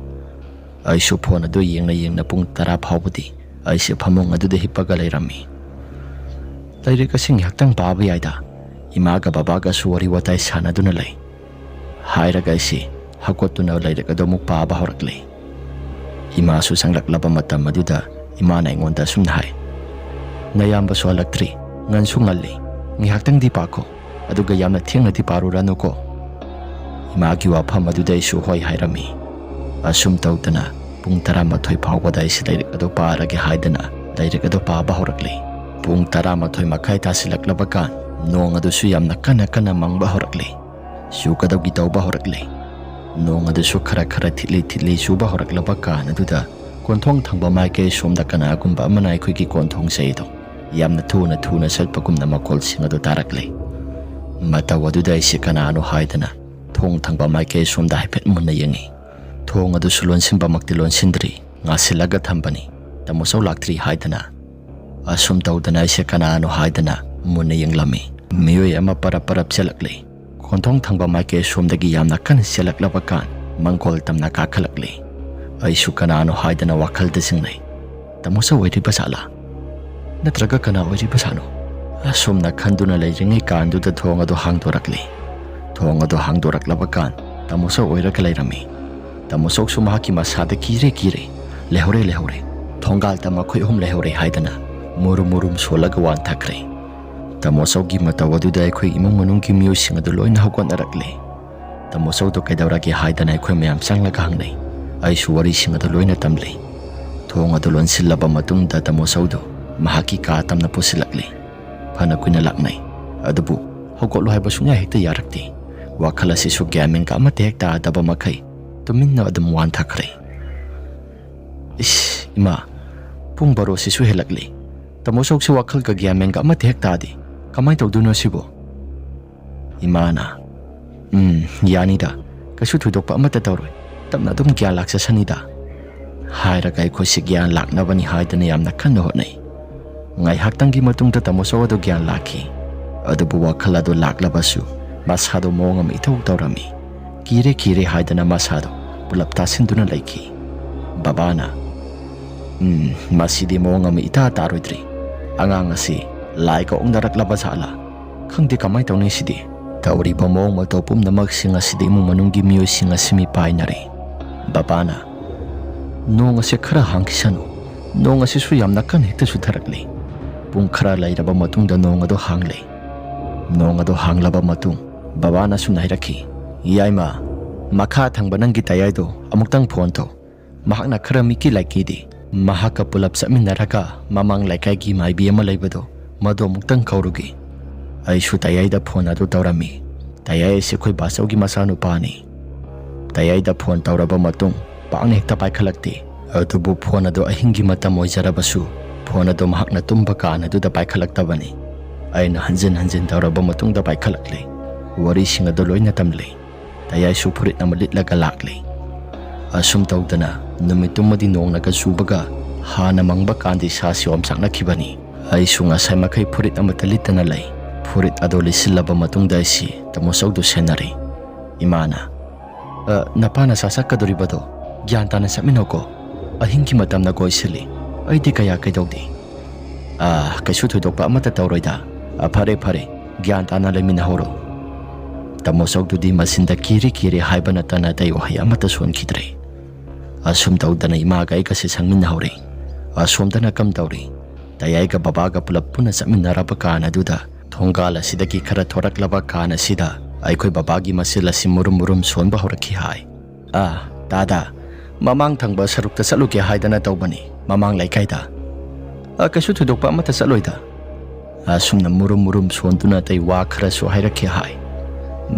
ꯑꯩꯁꯨ ꯐꯣꯟ ꯑꯗꯨ ꯌꯦꯡꯅ ꯌꯦꯡꯅ ꯄꯨꯡ ꯇꯔꯥ ꯐꯥꯎꯕꯗꯤ ꯑꯩꯁꯦ ꯐꯃꯨꯡ ꯑꯗꯨꯗ ꯍꯤꯞꯄꯒ ꯂꯩꯔꯝꯃꯤ꯫ "ꯂꯥꯏꯔꯤꯛ ꯑꯁꯤ ꯉꯥꯏꯍꯥꯛꯇꯪ ꯄꯥꯕ ꯌꯥꯏꯗ?" ꯏꯃꯥꯒ ꯕꯕꯥꯒꯁꯨ ꯋꯥꯔꯤ ꯋꯥꯇꯥꯏ ꯁꯥꯟꯅꯗꯨꯅ ꯂꯩ꯫ ꯍꯥꯏꯔꯒ ꯑꯩꯁꯤ ꯍꯧꯒꯠꯇꯨꯅ ꯂꯥꯏꯔꯤꯛ ꯑꯗꯨ ꯑꯃꯨꯛ ꯄꯥꯕ ꯍꯧꯔꯛꯂꯦ꯫ ꯏꯃꯥꯁꯨ ꯆꯪꯂꯛꯂꯕ ꯃꯇꯝ ꯑꯗꯨꯗ ꯏꯃꯥꯅ ꯑꯩꯉꯣꯟꯗ ꯑꯁꯨꯝꯅ ꯍꯥꯏ, "ꯅꯌꯥꯝꯕꯁꯨ ꯍꯜꯂꯛꯇ꯭ꯔꯤ, ꯉꯟꯁꯨ ꯉꯜꯂꯤ, ꯉꯥꯏꯍꯥꯛꯇꯪꯗꯤ ꯄꯥꯈꯣ, ꯑꯗꯨꯒ ꯌꯥꯝꯅ ꯊꯦꯡꯅꯗꯤ ꯄꯥꯔꯨꯔꯅꯨꯀꯣ"꯫ ꯏꯃꯥꯒꯤ ꯋꯥꯐꯝ ꯑꯗꯨꯗ ꯑꯩꯁꯨ ꯍꯣꯏ ꯍꯥꯏꯔꯝꯃꯤ꯫ ꯑꯁꯨꯝ ꯇꯧꯗꯅ ꯄꯨꯡ ꯇꯔꯥꯃꯥꯊꯣꯏ ꯐꯥꯎꯕꯗ ꯑꯩꯁꯤ ꯂꯥꯏꯔꯤꯛ ꯑꯗꯨ ꯄꯥꯔꯒꯦ ꯍꯥꯏꯗꯅ ꯂꯥꯏꯔꯤꯛ ꯑꯗꯨ ꯄꯥꯕ ꯍꯧꯔꯛꯂꯤ꯫ ꯄꯨꯡ ꯇꯔꯥꯃꯥꯊꯣꯏ ꯃꯈꯥꯏ ꯇꯥꯁꯤꯜꯂꯛꯂꯕ ꯀꯥꯟ ꯅꯣꯡ ꯑꯗꯨꯁꯨ ꯌꯥꯝꯅ ꯀꯟꯅ ꯀꯟꯅ ꯃꯪꯕ ꯍꯧꯔꯛꯂꯤ꯫ ꯆꯨꯒꯗꯧꯒꯤ ꯇꯧꯕ ꯍꯧꯔꯛꯂꯤ꯫ ꯅꯣꯡ ꯑꯗꯨꯁꯨ ꯈꯔ ꯈꯔ ꯊꯤꯠꯂꯤ ꯊꯤꯠꯂꯤ ꯆꯨꯕ ꯍꯧꯔꯛꯂꯕ ꯀꯥꯟ ꯑꯗꯨꯗ ꯀꯣꯟꯊꯣꯡ ꯊꯪꯕ ꯃꯥꯏꯀꯩ ꯁꯣꯝꯗ ꯀꯅꯥꯒꯨꯝꯕ ꯑꯃꯅ ꯑꯩꯈꯣꯏꯒꯤ ꯀꯣꯟꯊꯣꯡ ꯆꯩꯗꯣ ꯌꯥꯝꯅ ꯊꯨꯅ ꯊꯨꯅ ꯆꯠꯄꯒꯨꯝꯅ ꯃꯈꯣꯜꯁꯤꯡ ꯑꯗꯨ ꯇꯥꯔꯛꯂꯤ꯫ ꯃꯇꯧ ꯑꯗꯨꯗ ꯑꯩꯁꯦ ꯀꯅꯥꯅꯣ ꯍꯥꯏꯗꯅ ꯊꯣꯡ ꯊꯪꯕ ꯃꯥꯏꯀꯩ ꯁꯣꯝꯗ ꯍꯥꯏꯐꯦꯠ ꯃꯨꯟꯅ ꯌꯦꯡꯉꯤ꯫ ꯊꯣꯡ ꯑꯗꯨꯁꯨ ꯂꯣꯟꯁꯤꯟꯕꯃꯛꯇꯤ ꯂꯣꯟꯁꯤꯟꯗ꯭ꯔꯤ, ꯉꯥꯁꯤꯜꯂꯒ ꯊꯝꯕꯅꯤ꯫ ꯇꯥꯃꯣ ꯆꯧ ꯂꯥꯛꯇ꯭ꯔꯤ ꯍꯥꯏꯗꯅ꯫ ꯑꯁꯨꯝ ꯇꯧꯗꯅ ꯑꯩꯁꯦ ꯀꯅꯥꯅꯣ ꯍꯥꯏꯗꯅ ꯃꯨꯟꯅ ꯌꯦꯡꯂꯝꯃꯤ꯫ ꯃꯤꯑꯣꯏ ꯑꯃ ꯄꯔꯞ ꯄꯔꯞ ꯆꯦꯜꯂꯛꯂꯤ꯫ ꯀꯣꯟꯊꯣꯡ ꯊꯪꯕ ꯃꯥꯏꯀꯩ ꯁꯣꯝꯗꯒꯤ ꯌꯥꯝꯅ ꯀꯟꯅ ꯆꯦꯜꯂꯛꯂꯕ ꯀꯥꯟ ꯃꯪꯒꯣꯜ ꯇꯝꯅ ꯀꯥꯈꯠꯂꯛꯂꯤ꯫ ꯑꯩꯁꯨ ꯀꯅꯥꯅꯣ ꯍꯥꯏꯗꯅ ꯋꯥꯈꯜꯗ ꯆꯤꯡꯅꯩ꯫ ꯇꯥꯃꯣ ꯆꯧ ꯑꯣꯏꯔꯤꯕ ꯖꯥꯠꯂꯥ? ꯅꯠꯇ꯭ꯔꯒ ꯀꯅꯥ ꯑꯣꯏꯔꯤꯕ ꯖꯥꯠꯅꯣ? ꯑꯁꯨꯝꯅ ꯈꯟꯗꯨꯅ ꯂꯩꯔꯤꯉꯩ ꯀꯥꯟꯗꯨꯗ ꯊꯣꯡ ꯑꯗꯨ ꯍꯥꯡꯗꯣꯔꯛꯂꯤ꯫ ꯊꯣꯡ ꯑꯗꯨ ꯍꯥꯡꯗꯣꯔꯛꯂꯕ ꯀꯥꯟ ꯇꯥꯃꯣ ꯆꯧ ꯑꯣꯏꯔꯒ ꯂꯩꯔꯝꯃꯤ꯫ ꯇꯥꯃꯣ ꯆꯧꯁꯨ ꯃꯍꯥꯛꯀꯤ ꯃꯁꯥꯗ "ꯀꯤꯔꯦ, ꯀꯤꯔꯦ, ꯂꯩꯍꯧꯔꯦ, ꯂꯩꯍꯧꯔꯦ, ꯊꯣꯡꯒꯥꯜꯗ ꯃꯈꯣꯏ ꯑꯍꯨꯝ ꯂꯩꯍꯧꯔꯦ" ꯍꯥꯏꯗꯅ ꯃꯨꯔꯨꯝ ꯃꯨꯔꯨꯝ ꯁꯣꯜꯂꯒ ꯋꯥꯟꯊꯈ꯭ꯔꯦ꯫ ꯇꯥꯃꯣ ꯆꯧꯒꯤ ꯃꯇꯧ ꯑꯗꯨꯗ ꯑꯩꯈꯣꯏ ꯏꯃꯨꯡ ꯃꯅꯨꯡꯒꯤ ꯃꯤꯑꯣꯏꯁꯤꯡ ꯑꯗꯨ ꯂꯣꯏꯅ ꯍꯧꯒꯠꯅꯔꯛꯂꯦ꯫ ꯇꯥꯃꯣ ꯆꯧꯗꯣ ꯀꯩꯗꯧꯔꯒꯦ ꯍꯥꯏꯗꯅ ꯑꯩꯈꯣꯏ ꯃꯌꯥꯝ ꯆꯪꯂꯒ ꯍꯪꯅꯩ꯫ ꯑꯩꯁꯨ ꯋꯥꯔꯤꯁꯤꯡ ꯑꯗꯨ ꯂꯣꯏꯅ ꯇꯝꯂꯤ꯫ ꯊꯣꯡ ꯑꯗꯨ ꯂꯣꯟꯁꯤꯜꯂꯕ ꯃꯇꯨꯡꯗ ꯇꯥꯃꯣ ꯆꯧꯗꯨ ꯃꯍꯥꯛꯀꯤ ꯀꯥ ꯇꯝꯅ ꯄꯨꯁꯤꯜꯂꯛꯂꯤ꯫ ꯐꯅ ꯀꯨꯏꯅ ꯂꯥꯛꯅꯩ, ꯑꯗꯨꯕꯨ ꯍꯧꯒꯠꯂꯣ ꯍꯥꯏꯕ ꯁꯨꯡꯌꯥ ꯍꯦꯛꯇ ꯌꯥꯔꯛꯇꯦ꯫ ꯋꯥꯈꯜ ꯑꯁꯤꯁꯨ ꯒ꯭ꯌꯥꯟ ꯃꯦꯟꯒ ꯑꯃꯠꯇ ꯍꯦꯛ ꯇꯥꯗꯕ ꯃꯈꯩ ꯇꯨꯃꯤꯟꯅ ꯑꯗꯨꯝ ꯋꯥꯟꯊꯈ꯭ꯔꯦ꯫ ꯏꯁ, ꯏꯃꯥ, ꯄꯨꯡ ꯕꯥꯔꯣꯁꯤꯁꯨ ꯍꯦꯜꯂꯛꯂꯤ꯫ ꯇꯥꯃꯣ ꯆꯧꯁꯤ ꯋꯥꯈꯜꯒ ꯒ꯭ꯌꯥꯟ ꯃꯦꯟꯒ ꯑꯃꯠꯇ ꯍꯦꯛ ꯇꯥꯗꯦ꯫ ꯀꯃꯥꯏꯅ ꯇꯧꯗꯣꯏꯅꯣ ꯁꯤꯕꯣ? ꯏꯃꯥꯅ, "ꯎꯝ, ꯌꯥꯅꯤꯗ, ꯀꯩꯁꯨ ꯊꯣꯏꯗꯣꯛꯄ ꯑꯃꯠꯇ ꯇꯧꯔꯣꯏ, ꯇꯞꯅ ꯑꯗꯨꯝ ꯒ꯭ꯌꯥꯟ ꯂꯥꯛꯆꯁꯅꯤꯗ" ꯍꯥꯏꯔꯒ ꯑꯩꯈꯣꯏꯁꯤ ꯒ꯭ꯌꯥꯟ ꯂꯥꯛꯅꯕꯅꯤ ꯍꯥꯏꯗꯅ ꯌꯥꯝꯅ ꯀꯟꯅ ꯍꯣꯠꯅꯩ꯫ ꯉꯥꯏꯍꯥꯛꯇꯪꯒꯤ ꯃꯇꯨꯡꯗ ꯇꯥꯃꯣ ꯆꯧ ꯑꯗꯨ ꯒ꯭ꯌꯥꯟ ꯂꯥꯛꯈꯤ꯫ ꯑꯗꯨꯕꯨ ꯋꯥꯈꯜ ꯑꯗꯨ ꯂꯥꯛꯂꯕꯁꯨ ꯃꯁꯥꯗꯣ ꯃꯑꯣꯡ ꯑꯃ ꯏꯇꯧ ꯇꯧꯔꯝꯃꯤ꯫ "ꯀꯤꯔꯦ, ꯀꯤꯔꯦ" ꯍꯥꯏꯗꯅ ꯃꯁꯥꯗꯣ ꯄꯨꯂꯞ ꯇꯥꯁꯤꯟꯗꯨꯅ ꯂꯩꯈꯤ꯫ ꯕꯕꯥꯅ, "ꯎꯝ, ꯃꯁꯤꯗꯤ ꯃꯑꯣꯡ ꯑꯃ ꯏꯇꯥ ꯇꯥꯔꯣꯏꯗ꯭ꯔꯤ꯫ ꯑꯉꯥꯡ ꯑꯁꯤ ꯂꯥꯏꯒ ꯑꯣꯛꯅꯔꯛꯂꯕ ꯖꯥꯠꯂꯥ? ꯈꯪꯗꯦ ꯀꯃꯥꯏꯅ ꯇꯧꯅꯤ ꯁꯤꯗꯤ꯫ ꯇꯧꯔꯤꯕ ꯃꯑꯣꯡ ꯃꯇꯧ ꯄꯨꯝꯅꯃꯛꯁꯤꯡ ꯑꯁꯤꯗ ꯏꯃꯨꯡ ꯃꯅꯨꯡꯒꯤ ꯃꯤꯑꯣꯏꯁꯤꯡ ꯑꯁꯤ ꯃꯤꯄꯥꯏꯅꯔꯦ"꯫ ꯕꯕꯥꯅ, "ꯅꯣꯡ ꯑꯁꯦ ꯈꯔ ꯍꯥꯡꯈꯤꯁꯅꯨ, ꯅꯣꯡ ꯑꯁꯤꯁꯨ ꯌꯥꯝꯅ ꯀꯟꯅ ꯍꯦꯛꯇ ꯆꯨꯊꯔꯛꯂꯤ꯫ ꯄꯨꯡ ꯈꯔ ꯂꯩꯔꯕ ꯃꯇꯨꯡꯗ ꯅꯣꯡ ꯑꯗꯨ ꯍꯥꯡꯂꯦ꯫ ꯅꯣꯡ ꯑꯗꯨ ꯍꯥꯡꯂꯕ ꯃꯇꯨꯡ ꯕꯕꯥꯅ ꯑꯁꯨꯝꯅ ꯍꯥꯏꯔꯛꯈꯤ, "ꯌꯥꯏꯃ, ꯃꯈꯥ ꯊꯪꯕ ꯅꯪꯒꯤ ꯇꯌꯥꯏꯗꯣ ꯑꯃꯨꯛꯇꯪ ꯐꯣꯟ ꯇꯧ꯫ ꯃꯍꯥꯛꯅ ꯈꯔ ꯃꯤꯀꯤ ꯂꯥꯏꯀꯤꯗꯤ꯫ ꯃꯍꯥꯛꯀ ꯄꯨꯂꯞ ꯆꯠꯃꯤꯟꯅꯔꯒ ꯃꯃꯥꯡ ꯂꯩꯀꯥꯏꯒꯤ ꯃꯥꯏꯕꯤ ꯑꯃ ꯂꯩꯕꯗꯣ, ꯃꯗꯨ ꯑꯃꯨꯛꯇꯪ ꯀꯧꯔꯨꯒꯦ꯫ ꯑꯩꯁꯨ ꯇꯌꯥꯏꯗ ꯐꯣꯟ ꯑꯗꯨ ꯇꯧꯔꯝꯃꯤ꯫ ꯇꯌꯥꯏ ꯑꯁꯤ ꯑꯩꯈꯣꯏ ꯕꯥꯆꯧꯒꯤ ꯃꯆꯥꯅꯨꯄꯥꯅꯤ꯫ ꯇꯌꯥꯏꯗ ꯐꯣꯟ ꯇꯧꯔꯕ ꯃꯇꯨꯡ ꯄꯥꯛꯅ ꯍꯦꯛꯇ ꯄꯥꯏꯈꯠꯂꯛꯇꯦ꯫ ꯑꯗꯨꯕꯨ ꯐꯣꯟ ꯑꯗꯨ ꯑꯍꯤꯡꯒꯤ ꯃꯇꯝ ꯑꯣꯏꯖꯔꯕꯁꯨ ꯐꯣꯟ ꯑꯗꯨ ꯃꯍꯥꯛꯅ ꯇꯨꯝꯕ ꯀꯥꯟ ꯑꯗꯨꯗ ꯄꯥꯏꯈꯠꯂꯛꯇꯕꯅꯤ꯫ ꯑꯩꯅ ꯍꯟꯖꯤꯟ ꯍꯟꯖꯤꯟ ꯇꯧꯔꯕ ꯃꯇꯨꯡꯗ ꯄꯥꯏꯈꯠꯂꯛꯂꯦ꯫ ꯋꯥꯔꯤꯁꯤꯡ ꯑꯗꯨ ꯂꯣꯏꯅ ꯇꯝꯂꯦ꯫ ꯇꯌꯥꯏꯁꯨ ꯐꯨꯔꯤꯠ ꯑꯃ ꯂꯤꯠꯂꯒ ꯂꯥꯛꯂꯦ꯫ ꯑꯁꯨꯝ ꯇꯧꯗꯅ ꯅꯨꯃꯤꯠꯇꯨꯃꯗꯤ ꯅꯣꯡꯅꯒ ꯆꯨꯕꯒ ꯍꯥꯟꯅ ꯃꯪꯕ ꯀꯥꯟꯗ ꯏꯁꯥꯁꯤ ꯑꯣꯝꯆꯥꯛꯅꯈꯤꯕꯅꯤ꯫ ꯑꯩꯁꯨ ꯉꯁꯥꯏ ꯃꯈꯩ ꯐꯨꯔꯤꯠ ꯑꯃꯠꯇ ꯂꯤꯠꯇꯅ ꯂꯩ꯫ ꯐꯨꯔꯤꯠ ꯑꯗꯨ ꯂꯤꯠꯁꯤꯜꯂꯕ ꯃꯇꯨꯡꯗ ꯑꯩꯁꯤ ꯇꯥꯃꯣ ꯆꯧꯗꯨ ꯁꯦꯟꯅꯔꯦ꯫ ꯏꯃꯥꯅ, "ꯑ, ꯅꯄꯥ ꯅꯆꯥ ꯆꯠꯀꯗꯣꯔꯤꯕꯗꯣ ꯒ꯭ꯌꯥꯟ ꯇꯥꯅ ꯆꯠꯃꯤꯟꯅꯧꯀꯣ꯫ ꯑꯍꯤꯡꯒꯤ ꯃꯇꯝꯅ ꯀꯣꯏꯁꯤꯜꯂꯤ꯫ ꯑꯩꯗꯤ ꯀꯌꯥ ꯀꯩꯗꯧꯗꯦ꯫" "ꯑ, ꯀꯩꯁꯨ ꯊꯣꯏꯗꯣꯛꯄ ꯑꯃꯠꯇ ꯇꯧꯔꯣꯏꯗ꯫ ꯑ, ꯐꯔꯦ, ꯐꯔꯦ, ꯒ꯭ꯌꯥꯟ ꯇꯥꯅ ꯂꯩꯃꯤꯟꯅꯍꯧꯔꯣ꯫" ꯇꯥꯃꯣ ꯆꯧꯗꯨꯗꯤ ꯃꯆꯤꯟꯗ ꯀꯤꯔꯤ ꯀꯤꯔꯤ ꯍꯥꯏꯕ ꯅꯠꯇꯅ ꯑꯇꯩ ꯋꯥꯍꯩ ꯑꯃꯠꯇ ꯁꯣꯟꯈꯤꯗ꯭ꯔꯦ꯫ ꯑꯁꯨꯝ ꯇꯧꯗꯅ ꯏꯃꯥꯒ ꯑꯩꯒꯁꯦ ꯁꯪꯃꯤꯟꯅꯍꯧꯔꯦ꯫ ꯑꯁꯣꯝꯗꯅ ꯀꯝꯗꯧꯔꯤ? ꯇꯌꯥꯏꯒ ꯕꯕꯥꯒ ꯄꯨꯂꯞ ꯄꯨꯟꯅ ꯆꯠꯃꯤꯟꯅꯔꯕ ꯀꯥꯟ ꯑꯗꯨꯗ ꯊꯣꯡꯒꯥꯜ ꯑꯁꯤꯗꯒꯤ ꯈꯔ ꯊꯣꯔꯛꯂꯕ ꯀꯥꯟ ꯑꯁꯤꯗ ꯑꯩꯈꯣꯏ ꯕꯕꯥꯒꯤ ꯃꯆꯤꯜ ꯑꯁꯤ ꯃꯨꯔꯨꯝ ꯃꯨꯔꯨꯝ ꯁꯣꯟꯕ ꯍꯧꯔꯛꯈꯤ ꯍꯥꯏ꯫ "ꯑꯥ, ꯇꯥꯗ, ꯃꯃꯥꯡ ꯊꯪꯕ ꯁꯔꯨꯛꯇ ꯆꯠꯂꯨꯒꯦ ꯍꯥꯏꯗꯅ ꯇꯧꯕꯅꯤ, ꯃꯃꯥꯡ ꯂꯩꯀꯥꯏꯗ꯫" "ꯑ, ꯀꯩꯁꯨ ꯊꯣꯏꯗꯣꯛꯄ ꯑꯃꯠꯇ ꯆꯠꯂꯣꯏꯗ꯫" ꯑꯁꯨꯝꯅ ꯃꯨꯔꯨꯝ ꯃꯨꯔꯨꯝ ꯁꯣꯟꯗꯨꯅ ꯑꯇꯩ ꯋꯥ ꯈꯔꯁꯨ ꯍꯥꯏꯔꯛꯈꯤ ꯍꯥꯏ꯫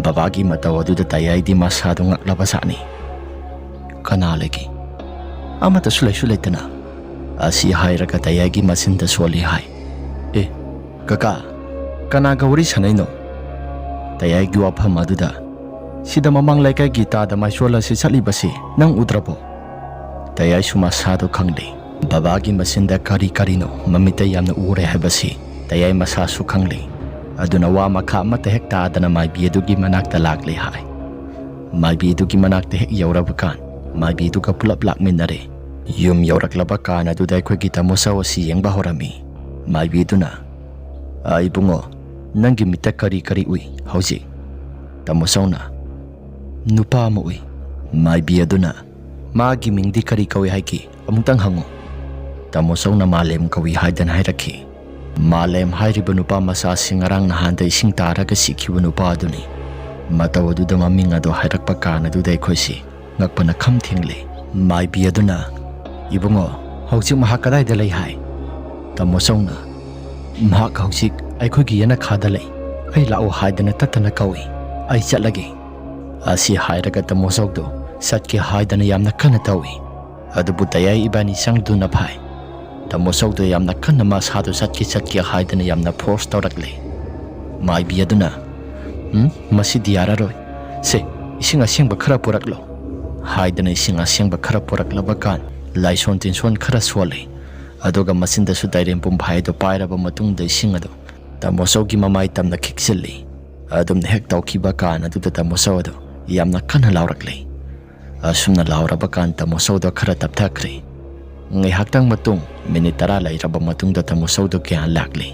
ꯕꯕꯥꯒꯤ ꯃꯇꯧ ꯑꯗꯨꯗ ꯇꯌꯥꯏꯗꯤ ꯃꯁꯥꯗꯨ ꯉꯛꯂꯕ ꯖꯥꯠꯅꯤ꯫ "ꯀꯅꯥ ꯂꯩꯒꯦ? ꯑꯃꯠꯇꯁꯨ ꯂꯩꯁꯨ ꯂꯩꯇꯅ꯫" ꯑꯁꯤ ꯍꯥꯏꯔꯒ ꯇꯌꯥꯏꯒꯤ ꯃꯆꯤꯟꯗ ꯁꯣꯜꯂꯤ ꯍꯥꯏ꯫ "ꯑꯦ, ꯀꯀꯥ, ꯀꯅꯥꯒ ꯋꯥꯔꯤ ꯁꯥꯟꯅꯩꯅꯣ?" ꯇꯌꯥꯏꯒꯤ ꯋꯥꯐꯝ ꯑꯗꯨꯗ, "ꯁꯤꯗ ꯃꯃꯥꯡ ꯂꯩꯀꯥꯏꯒꯤ ꯇꯥꯗ ꯃꯥꯏꯁꯣꯜ ꯑꯁꯤ ꯆꯠꯂꯤꯕꯁꯤ ꯅꯪ ꯎꯗ꯭ꯔꯕꯣ?" ꯇꯌꯥꯏꯁꯨ ꯃꯁꯥꯗꯣ ꯈꯪꯂꯦ꯫ ꯕꯕꯥꯒꯤ ꯃꯆꯤꯟꯗ ꯀꯔꯤ ꯀꯔꯤꯅꯣ ꯃꯃꯤꯠꯇ ꯌꯥꯝꯅ ꯎꯔꯦ ꯍꯥꯏꯕꯁꯤ ꯇꯌꯥꯏ ꯃꯁꯥꯁꯨ ꯈꯪꯂꯦ꯫ ꯑꯗꯨꯅ ꯋꯥ ꯃꯈꯥ ꯑꯃꯠꯇ ꯍꯦꯛ ꯇꯥꯗꯅ ꯃꯥꯏꯕꯤ ꯑꯗꯨꯒꯤ ꯃꯅꯥꯛꯇ ꯂꯥꯛꯂꯦ ꯍꯥꯏ꯫ ꯃꯥꯏꯕꯤ ꯑꯗꯨꯒꯤ ꯃꯅꯥꯛꯇ ꯍꯦꯛ ꯌꯧꯔꯕ ꯀꯥꯟ, ꯃꯥꯏꯕꯤ ꯑꯗꯨꯒ ꯄꯨꯂꯞ ꯂꯥꯛꯃꯤꯟꯅꯔꯦ꯫ ꯌꯨꯝ ꯌꯧꯔꯛꯂꯕ ꯀꯥꯟ ꯑꯗꯨꯗ ꯑꯩꯈꯣꯏꯒꯤ ꯇꯥꯃꯣ ꯆꯧ ꯑꯁꯤ ꯌꯦꯡꯕ ꯍꯧꯔꯝꯃꯤ꯫ ꯃꯥꯏꯕꯤꯗꯨꯅ, "ꯑ, ꯏꯕꯨꯡꯉꯣ, ꯅꯪꯒꯤ ꯃꯤꯠꯇ ꯀꯔꯤ ꯀꯔꯤ ꯎꯏ ꯍꯧꯖꯤꯛ?" ꯇꯥꯃꯣ ꯆꯧꯅ, "ꯅꯨꯄꯥ ꯑꯃ ꯎꯏ꯫" ꯃꯥꯏꯕꯤ ꯑꯗꯨꯅ, "ꯃꯥꯒꯤ ꯃꯤꯡꯗꯤ ꯀꯔꯤ ꯀꯧꯏ ꯍꯥꯏꯒꯦ? ꯑꯃꯨꯛꯇꯪ ꯍꯪꯉꯨ꯫" ꯇꯥꯃꯣ ꯆꯧꯅ ꯃꯥꯂꯦꯝ ꯀꯧꯏ ꯍꯥꯏꯗꯅ ꯍꯥꯏꯔꯛꯈꯤ꯫ ꯃꯥꯂꯦꯝ ꯍꯥꯏꯔꯤꯕ ꯅꯨꯄꯥ ꯃꯆꯥꯁꯤ ꯉꯔꯥꯡ ꯅꯍꯥꯟꯗ ꯏꯁꯤꯡ ꯇꯥꯔꯒ ꯁꯤꯈꯤꯕ ꯅꯨꯄꯥ ꯑꯗꯨꯅꯤ꯫ ꯃꯇꯧ ꯑꯗꯨꯗ ꯃꯃꯤꯡ ꯑꯗꯨ ꯍꯥꯏꯔꯛꯄ ꯀꯥꯟ ꯑꯗꯨꯗ ꯑꯩꯈꯣꯏꯁꯤ ꯉꯛꯄꯅ ꯈꯝ ꯊꯦꯡꯂꯦ꯫ ꯃꯥꯏꯕꯤ ꯑꯗꯨꯅ, "ꯏꯕꯨꯡꯉꯣ, ꯍꯧꯖꯤꯛ ꯃꯍꯥꯛ ꯀꯗꯥꯏꯗ ꯂꯩ ꯍꯥꯏ?" ꯇꯥꯃꯣ ꯆꯧꯅ, "ꯃꯍꯥꯛ ꯍꯧꯖꯤꯛ ꯑꯩꯈꯣꯏꯒꯤ ꯌꯦꯅꯈꯥꯗ ꯂꯩ꯫ ꯑꯩ ꯂꯥꯛꯑꯣ ꯍꯥꯏꯗꯅ ꯇꯠꯇꯅ ꯀꯧꯏ꯫ ꯑꯩ ꯆꯠꯂꯒꯦ꯫" ꯑꯁꯤ ꯍꯥꯏꯔꯒ ꯇꯥꯃꯣ ꯆꯧꯗꯣ ꯆꯠꯀꯦ ꯍꯥꯏꯗꯅ ꯌꯥꯝꯅ ꯀꯟꯅ ꯇꯧꯏ꯫ ꯑꯗꯨꯕꯨ ꯇꯌꯥꯏ ꯏꯕꯥꯅꯤ ꯆꯪꯗꯨꯅ ꯐꯥꯏ꯫ ꯇꯥꯃꯣ ꯆꯧꯗꯣ ꯌꯥꯝꯅ ꯀꯟꯅ ꯃꯁꯥꯗꯣ ꯆꯠꯀꯦ ꯆꯠꯀꯦ ꯍꯥꯏꯗꯅ ꯌꯥꯝꯅ ꯐꯣꯔꯁ ꯇꯧꯔꯛꯂꯦ꯫ ꯃꯥꯏꯕꯤ ꯑꯗꯨꯅ, "ꯎꯝ, ꯃꯁꯤꯗꯤ ꯌꯥꯔꯔꯣꯏ꯫ ꯁꯦ, ꯏꯁꯤꯡ ꯑꯁꯦꯡꯕ ꯈꯔ ꯄꯨꯔꯛꯂꯣ" ꯍꯥꯏꯗꯅ ꯏꯁꯤꯡ ꯑꯁꯦꯡꯕ ꯈꯔ ꯄꯨꯔꯛꯂꯕ ꯀꯥꯟ ꯂꯥꯏꯁꯣꯟ ꯇꯤꯟꯁꯣꯟ ꯈꯔ ꯁꯣꯜꯂꯦ꯫ ꯑꯗꯨꯒ ꯃꯆꯤꯟꯗꯁꯨ ꯗꯥꯏꯔꯦꯝ ꯄꯨꯝꯐꯥꯏ ꯑꯗꯨ ꯄꯥꯏꯔꯕ ꯃꯇꯨꯡꯗ ꯏꯁꯤꯡ ꯑꯗꯨ ꯇꯥꯃꯣ ꯆꯧꯒꯤ ꯃꯃꯥꯏ ꯇꯝꯅ ꯈꯤꯛꯆꯤꯜꯂꯤ꯫ ꯑꯗꯨꯝꯅ ꯍꯦꯛ ꯇꯧꯈꯤꯕ ꯀꯥꯟ ꯑꯗꯨꯗ ꯇꯥꯃꯣ ꯆꯧ ꯑꯗꯨ ꯌꯥꯝꯅ ꯀꯟꯅ ꯂꯥꯎꯔꯛꯂꯦ꯫ ꯑꯁꯨꯝꯅ ꯂꯥꯎꯔꯕ ꯀꯥꯟ ꯇꯥꯃꯣ ꯆꯧꯗꯣ ꯈꯔ ꯇꯞꯊꯈ꯭ꯔꯦ꯫ ꯉꯥꯏꯍꯥꯛꯇꯪ ꯃꯇꯨꯡ, ꯃꯤꯅꯤꯠ ꯇꯔꯥ ꯂꯩꯔꯕ ꯃꯇꯨꯡꯗ ꯇꯥꯃꯣ ꯆꯧꯗꯣ ꯒ꯭ꯌꯥꯟ ꯂꯥꯛꯂꯦ꯫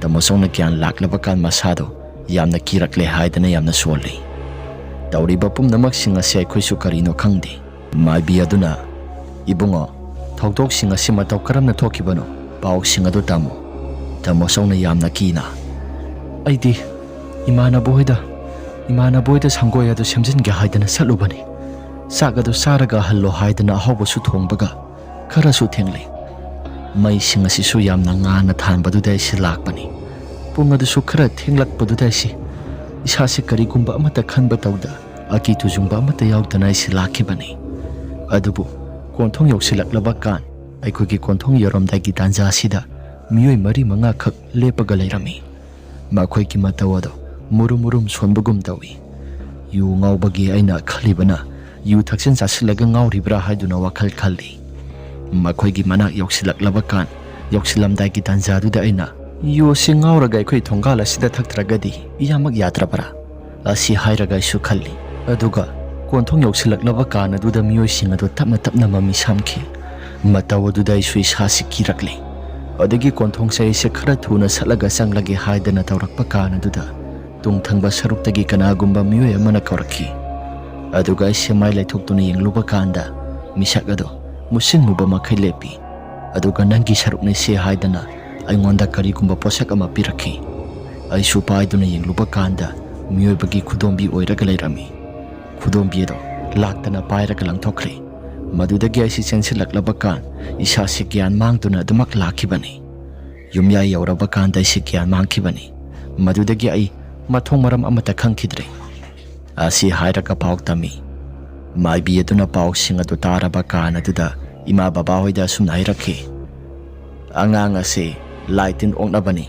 ꯇꯥꯃꯣ ꯆꯧꯅ ꯒ꯭ꯌꯥꯟ ꯂꯥꯛꯂꯕ ꯀꯥꯟ ꯃꯁꯥꯗꯣ ꯌꯥꯝꯅ ꯀꯤꯔꯛꯂꯦ ꯍꯥꯏꯗꯅ ꯌꯥꯝꯅ ꯁꯣꯜꯂꯤ꯫ ꯇꯧꯔꯤꯕ ꯄꯨꯝꯅꯃꯛꯁꯤꯡ ꯑꯁꯤ ꯑꯩꯈꯣꯏꯁꯨ ꯀꯔꯤꯅꯣ ꯈꯪꯗꯦ꯫ ꯃꯥꯏꯕꯤ ꯑꯗꯨꯅ, "ꯏꯕꯨꯡꯉꯣ, ꯊꯧꯗꯣꯛꯁꯤꯡ ꯑꯁꯤ ꯃꯇꯧ ꯀꯔꯝꯅ ꯊꯣꯛꯈꯤꯕꯅꯣ? ꯄꯥꯎꯁꯤꯡ ꯑꯗꯨ ꯇꯝꯃꯨ꯫" ꯇꯥꯃꯣ ꯆꯧꯅ ꯌꯥꯝꯅ ꯀꯤꯅ, "ꯑꯩꯗꯤ ꯏꯃꯥꯟꯅꯕ ꯍꯣꯏꯗ, ꯏꯃꯥꯟꯅꯕ ꯍꯣꯏꯗ ꯁꯪꯒꯣꯏ ꯑꯗꯨ ꯁꯦꯝꯖꯤꯟꯒꯦ ꯍꯥꯏꯗꯅ ꯆꯠꯂꯨꯕꯅꯤ꯫ ꯆꯥꯛ ꯑꯗꯨ ꯆꯥꯔꯒ ꯍꯜꯂꯣ ꯍꯥꯏꯗꯅ ꯑꯍꯥꯎꯕꯁꯨ ꯊꯣꯡꯕꯒ ꯈꯔꯁꯨ ꯊꯦꯡꯂꯦ꯫ ꯃꯩꯁꯤꯡ ꯑꯁꯤꯁꯨ ꯌꯥꯝꯅ ꯉꯥꯅ ꯊꯥꯟꯕꯗꯨꯗ ꯑꯩꯁꯤ ꯂꯥꯛꯄꯅꯤ꯫ ꯄꯨꯡ ꯑꯗꯨꯁꯨ ꯈꯔ ꯊꯦꯡꯂꯛꯄꯗꯨꯗ ꯑꯩꯁꯤ ꯏꯁꯥꯁꯤ ꯀꯔꯤꯒꯨꯝꯕ ꯑꯃꯠꯇ ꯈꯟꯕ ꯇꯧꯗ ꯑꯀꯤ ꯇꯨꯖꯨꯡꯕ ꯑꯃꯠꯇ ꯌꯥꯎꯗꯅ ꯑꯩꯁꯤ ꯂꯥꯛꯈꯤꯕꯅꯤ꯫ ꯑꯗꯨꯕꯨ ꯀꯣꯟꯊꯣꯡ ꯌꯧꯁꯤꯜꯂꯛꯂꯕ ꯀꯥꯟ ꯑꯩꯈꯣꯏꯒꯤ ꯀꯣꯟꯊꯣꯡ ꯌꯧꯔꯝꯗꯥꯏꯒꯤ ꯇꯥꯟꯖꯥ ꯑꯁꯤꯗ ꯃꯤꯑꯣꯏ ꯃꯔꯤ ꯃꯉꯥꯈꯛ ꯂꯦꯞꯄꯒ ꯂꯩꯔꯝꯃꯤ꯫ ꯃꯈꯣꯏꯒꯤ ꯃꯇꯧ ꯑꯗꯨ ꯃꯨꯔꯨꯝ ꯃꯨꯔꯨꯝ ꯁꯣꯟꯕꯒꯨꯝ ꯇꯧꯏ꯫ ꯌꯨ ꯉꯥꯎꯕꯒꯤ ꯑꯩꯅ ꯈꯜꯂꯤꯕꯅ ꯌꯨ ꯊꯛꯆꯤꯟ ꯆꯥꯁꯤꯜꯂꯒ ꯉꯥꯎꯔꯤꯕ꯭ꯔꯥ ꯍꯥꯏꯗꯨꯅ ꯋꯥꯈꯜ ꯈꯜꯂꯤ꯫ ꯃꯈꯣꯏꯒꯤ ꯃꯅꯥꯛ ꯌꯧꯁꯤꯜꯂꯛꯂꯕ ꯀꯥꯟ, ꯌꯧꯁꯤꯜꯂꯝꯗꯥꯏꯒꯤ ꯇꯥꯟꯖꯥꯗꯨꯗ ꯑꯩꯅ, "ꯌꯨ ꯑꯁꯤ ꯉꯥꯎꯔꯒ ꯑꯩꯈꯣꯏ ꯊꯣꯡꯒꯥꯜ ꯑꯁꯤꯗ ꯊꯛꯇ꯭ꯔꯒꯗꯤ ꯏꯌꯥꯃꯛ ꯌꯥꯗ꯭ꯔꯕ꯭ꯔꯥ?" ꯑꯁꯤ ꯍꯥꯏꯔꯒ ꯑꯩꯁꯨ ꯈꯜꯂꯤ꯫ ꯑꯗꯨꯒ ꯀꯣꯟꯊꯣꯡ ꯌꯧꯁꯤꯜꯂꯛꯂꯕ ꯀꯥꯟ ꯑꯗꯨꯗ ꯃꯤꯑꯣꯏꯁꯤꯡ ꯑꯗꯨ ꯇꯞꯅ ꯇꯞꯅ ꯃꯃꯤ ꯁꯥꯝꯈꯤ꯫ ꯃꯇꯧ ꯑꯗꯨꯗ ꯑꯩꯁꯨ ꯏꯁꯥꯁꯤ ꯀꯤꯔꯛꯂꯤ꯫ ꯑꯗꯒꯤ ꯀꯣꯟꯊꯣꯡꯁꯦ ꯑꯩꯁꯦ ꯈꯔ ꯊꯨꯅ ꯁꯠꯂꯒ ꯆꯪꯂꯒꯦ ꯍꯥꯏꯗꯅ ꯇꯧꯔꯛꯄ ꯀꯥꯟ ꯑꯗꯨꯗ ꯇꯨꯡ ꯊꯪꯕ ꯁꯔꯨꯛꯇꯒꯤ ꯀꯅꯥꯒꯨꯝꯕ ꯃꯤꯑꯣꯏ ꯑꯃꯅ ꯀꯧꯔꯛꯈꯤ꯫ ꯑꯗꯨꯒ ꯑꯩꯁꯦ ꯃꯥꯏ ꯂꯩꯊꯣꯛꯇꯨꯅ ꯌꯦꯡꯂꯨꯕ ꯀꯥꯟꯗ ꯃꯤꯁꯛ ꯑꯗꯨ ꯃꯨꯁꯤꯟ ꯃꯨꯕ ꯃꯈꯩ ꯂꯦꯞꯄꯤ꯫ ꯑꯗꯨꯒ ꯅꯪꯒꯤ ꯁꯔꯨꯛꯅꯤ ꯁꯦ ꯍꯥꯏꯗꯅ ꯑꯩꯉꯣꯟꯗ ꯀꯔꯤꯒꯨꯝꯕ ꯄꯣꯠꯁꯛ ꯑꯃ ꯄꯤꯔꯛꯈꯤ꯫ ꯑꯩꯁꯨ ꯄꯥꯏꯗꯨꯅ ꯌꯦꯡꯂꯨꯕ ꯀꯥꯟꯗ ꯃꯤꯑꯣꯏꯕꯒꯤ ꯈꯨꯗꯣꯝꯕꯤ ꯑꯣꯏꯔꯒ ꯂꯩꯔꯝꯃꯤ꯫ ꯈꯨꯗꯣꯝꯕꯤ ꯑꯗꯣ ꯂꯥꯛꯇꯅ ꯄꯥꯏꯔꯒ ꯂꯪꯊꯣꯛꯈ꯭ꯔꯦ꯫ ꯃꯗꯨꯗꯒꯤ ꯑꯩꯁꯤ ꯆꯦꯟꯁꯤꯜꯂꯛꯂꯕ ꯀꯥꯟ ꯏꯁꯥꯁꯤ ꯒ꯭ꯌꯥꯟ ꯃꯥꯡꯗꯨꯅ ꯑꯗꯨꯃꯛ ꯂꯥꯛꯈꯤꯕꯅꯤ꯫ ꯌꯨꯝꯌꯥꯏ ꯌꯧꯔꯕ ꯀꯥꯟꯗ ꯑꯩꯁꯤ ꯒ꯭ꯌꯥꯟ ꯃꯥꯡꯈꯤꯕꯅꯤ꯫ ꯃꯗꯨꯗꯒꯤ ꯑꯩ ꯃꯊꯣꯡ ꯃꯔꯝ ꯑꯃꯠꯇ ꯈꯪꯈꯤꯗ꯭ꯔꯦ꯫ ꯑꯁꯤ ꯍꯥꯏꯔꯒ ꯄꯥꯎ ꯇꯝꯃꯤ꯫ ꯃꯥꯏꯕꯤ ꯑꯗꯨꯅ ꯄꯥꯎꯁꯤꯡ ꯑꯗꯨ ꯇꯥꯔꯕ ꯀꯥꯟ ꯑꯗꯨꯗ ꯏꯃꯥ ꯕꯕꯥ ꯍꯣꯏꯗ ꯑꯁꯨꯝꯅ ꯍꯥꯏꯔꯛꯈꯤ, "ꯑꯉꯥꯡ ꯑꯁꯤ ꯂꯥꯏ ꯇꯤꯟ ꯑꯣꯛꯅꯕꯅꯤ꯫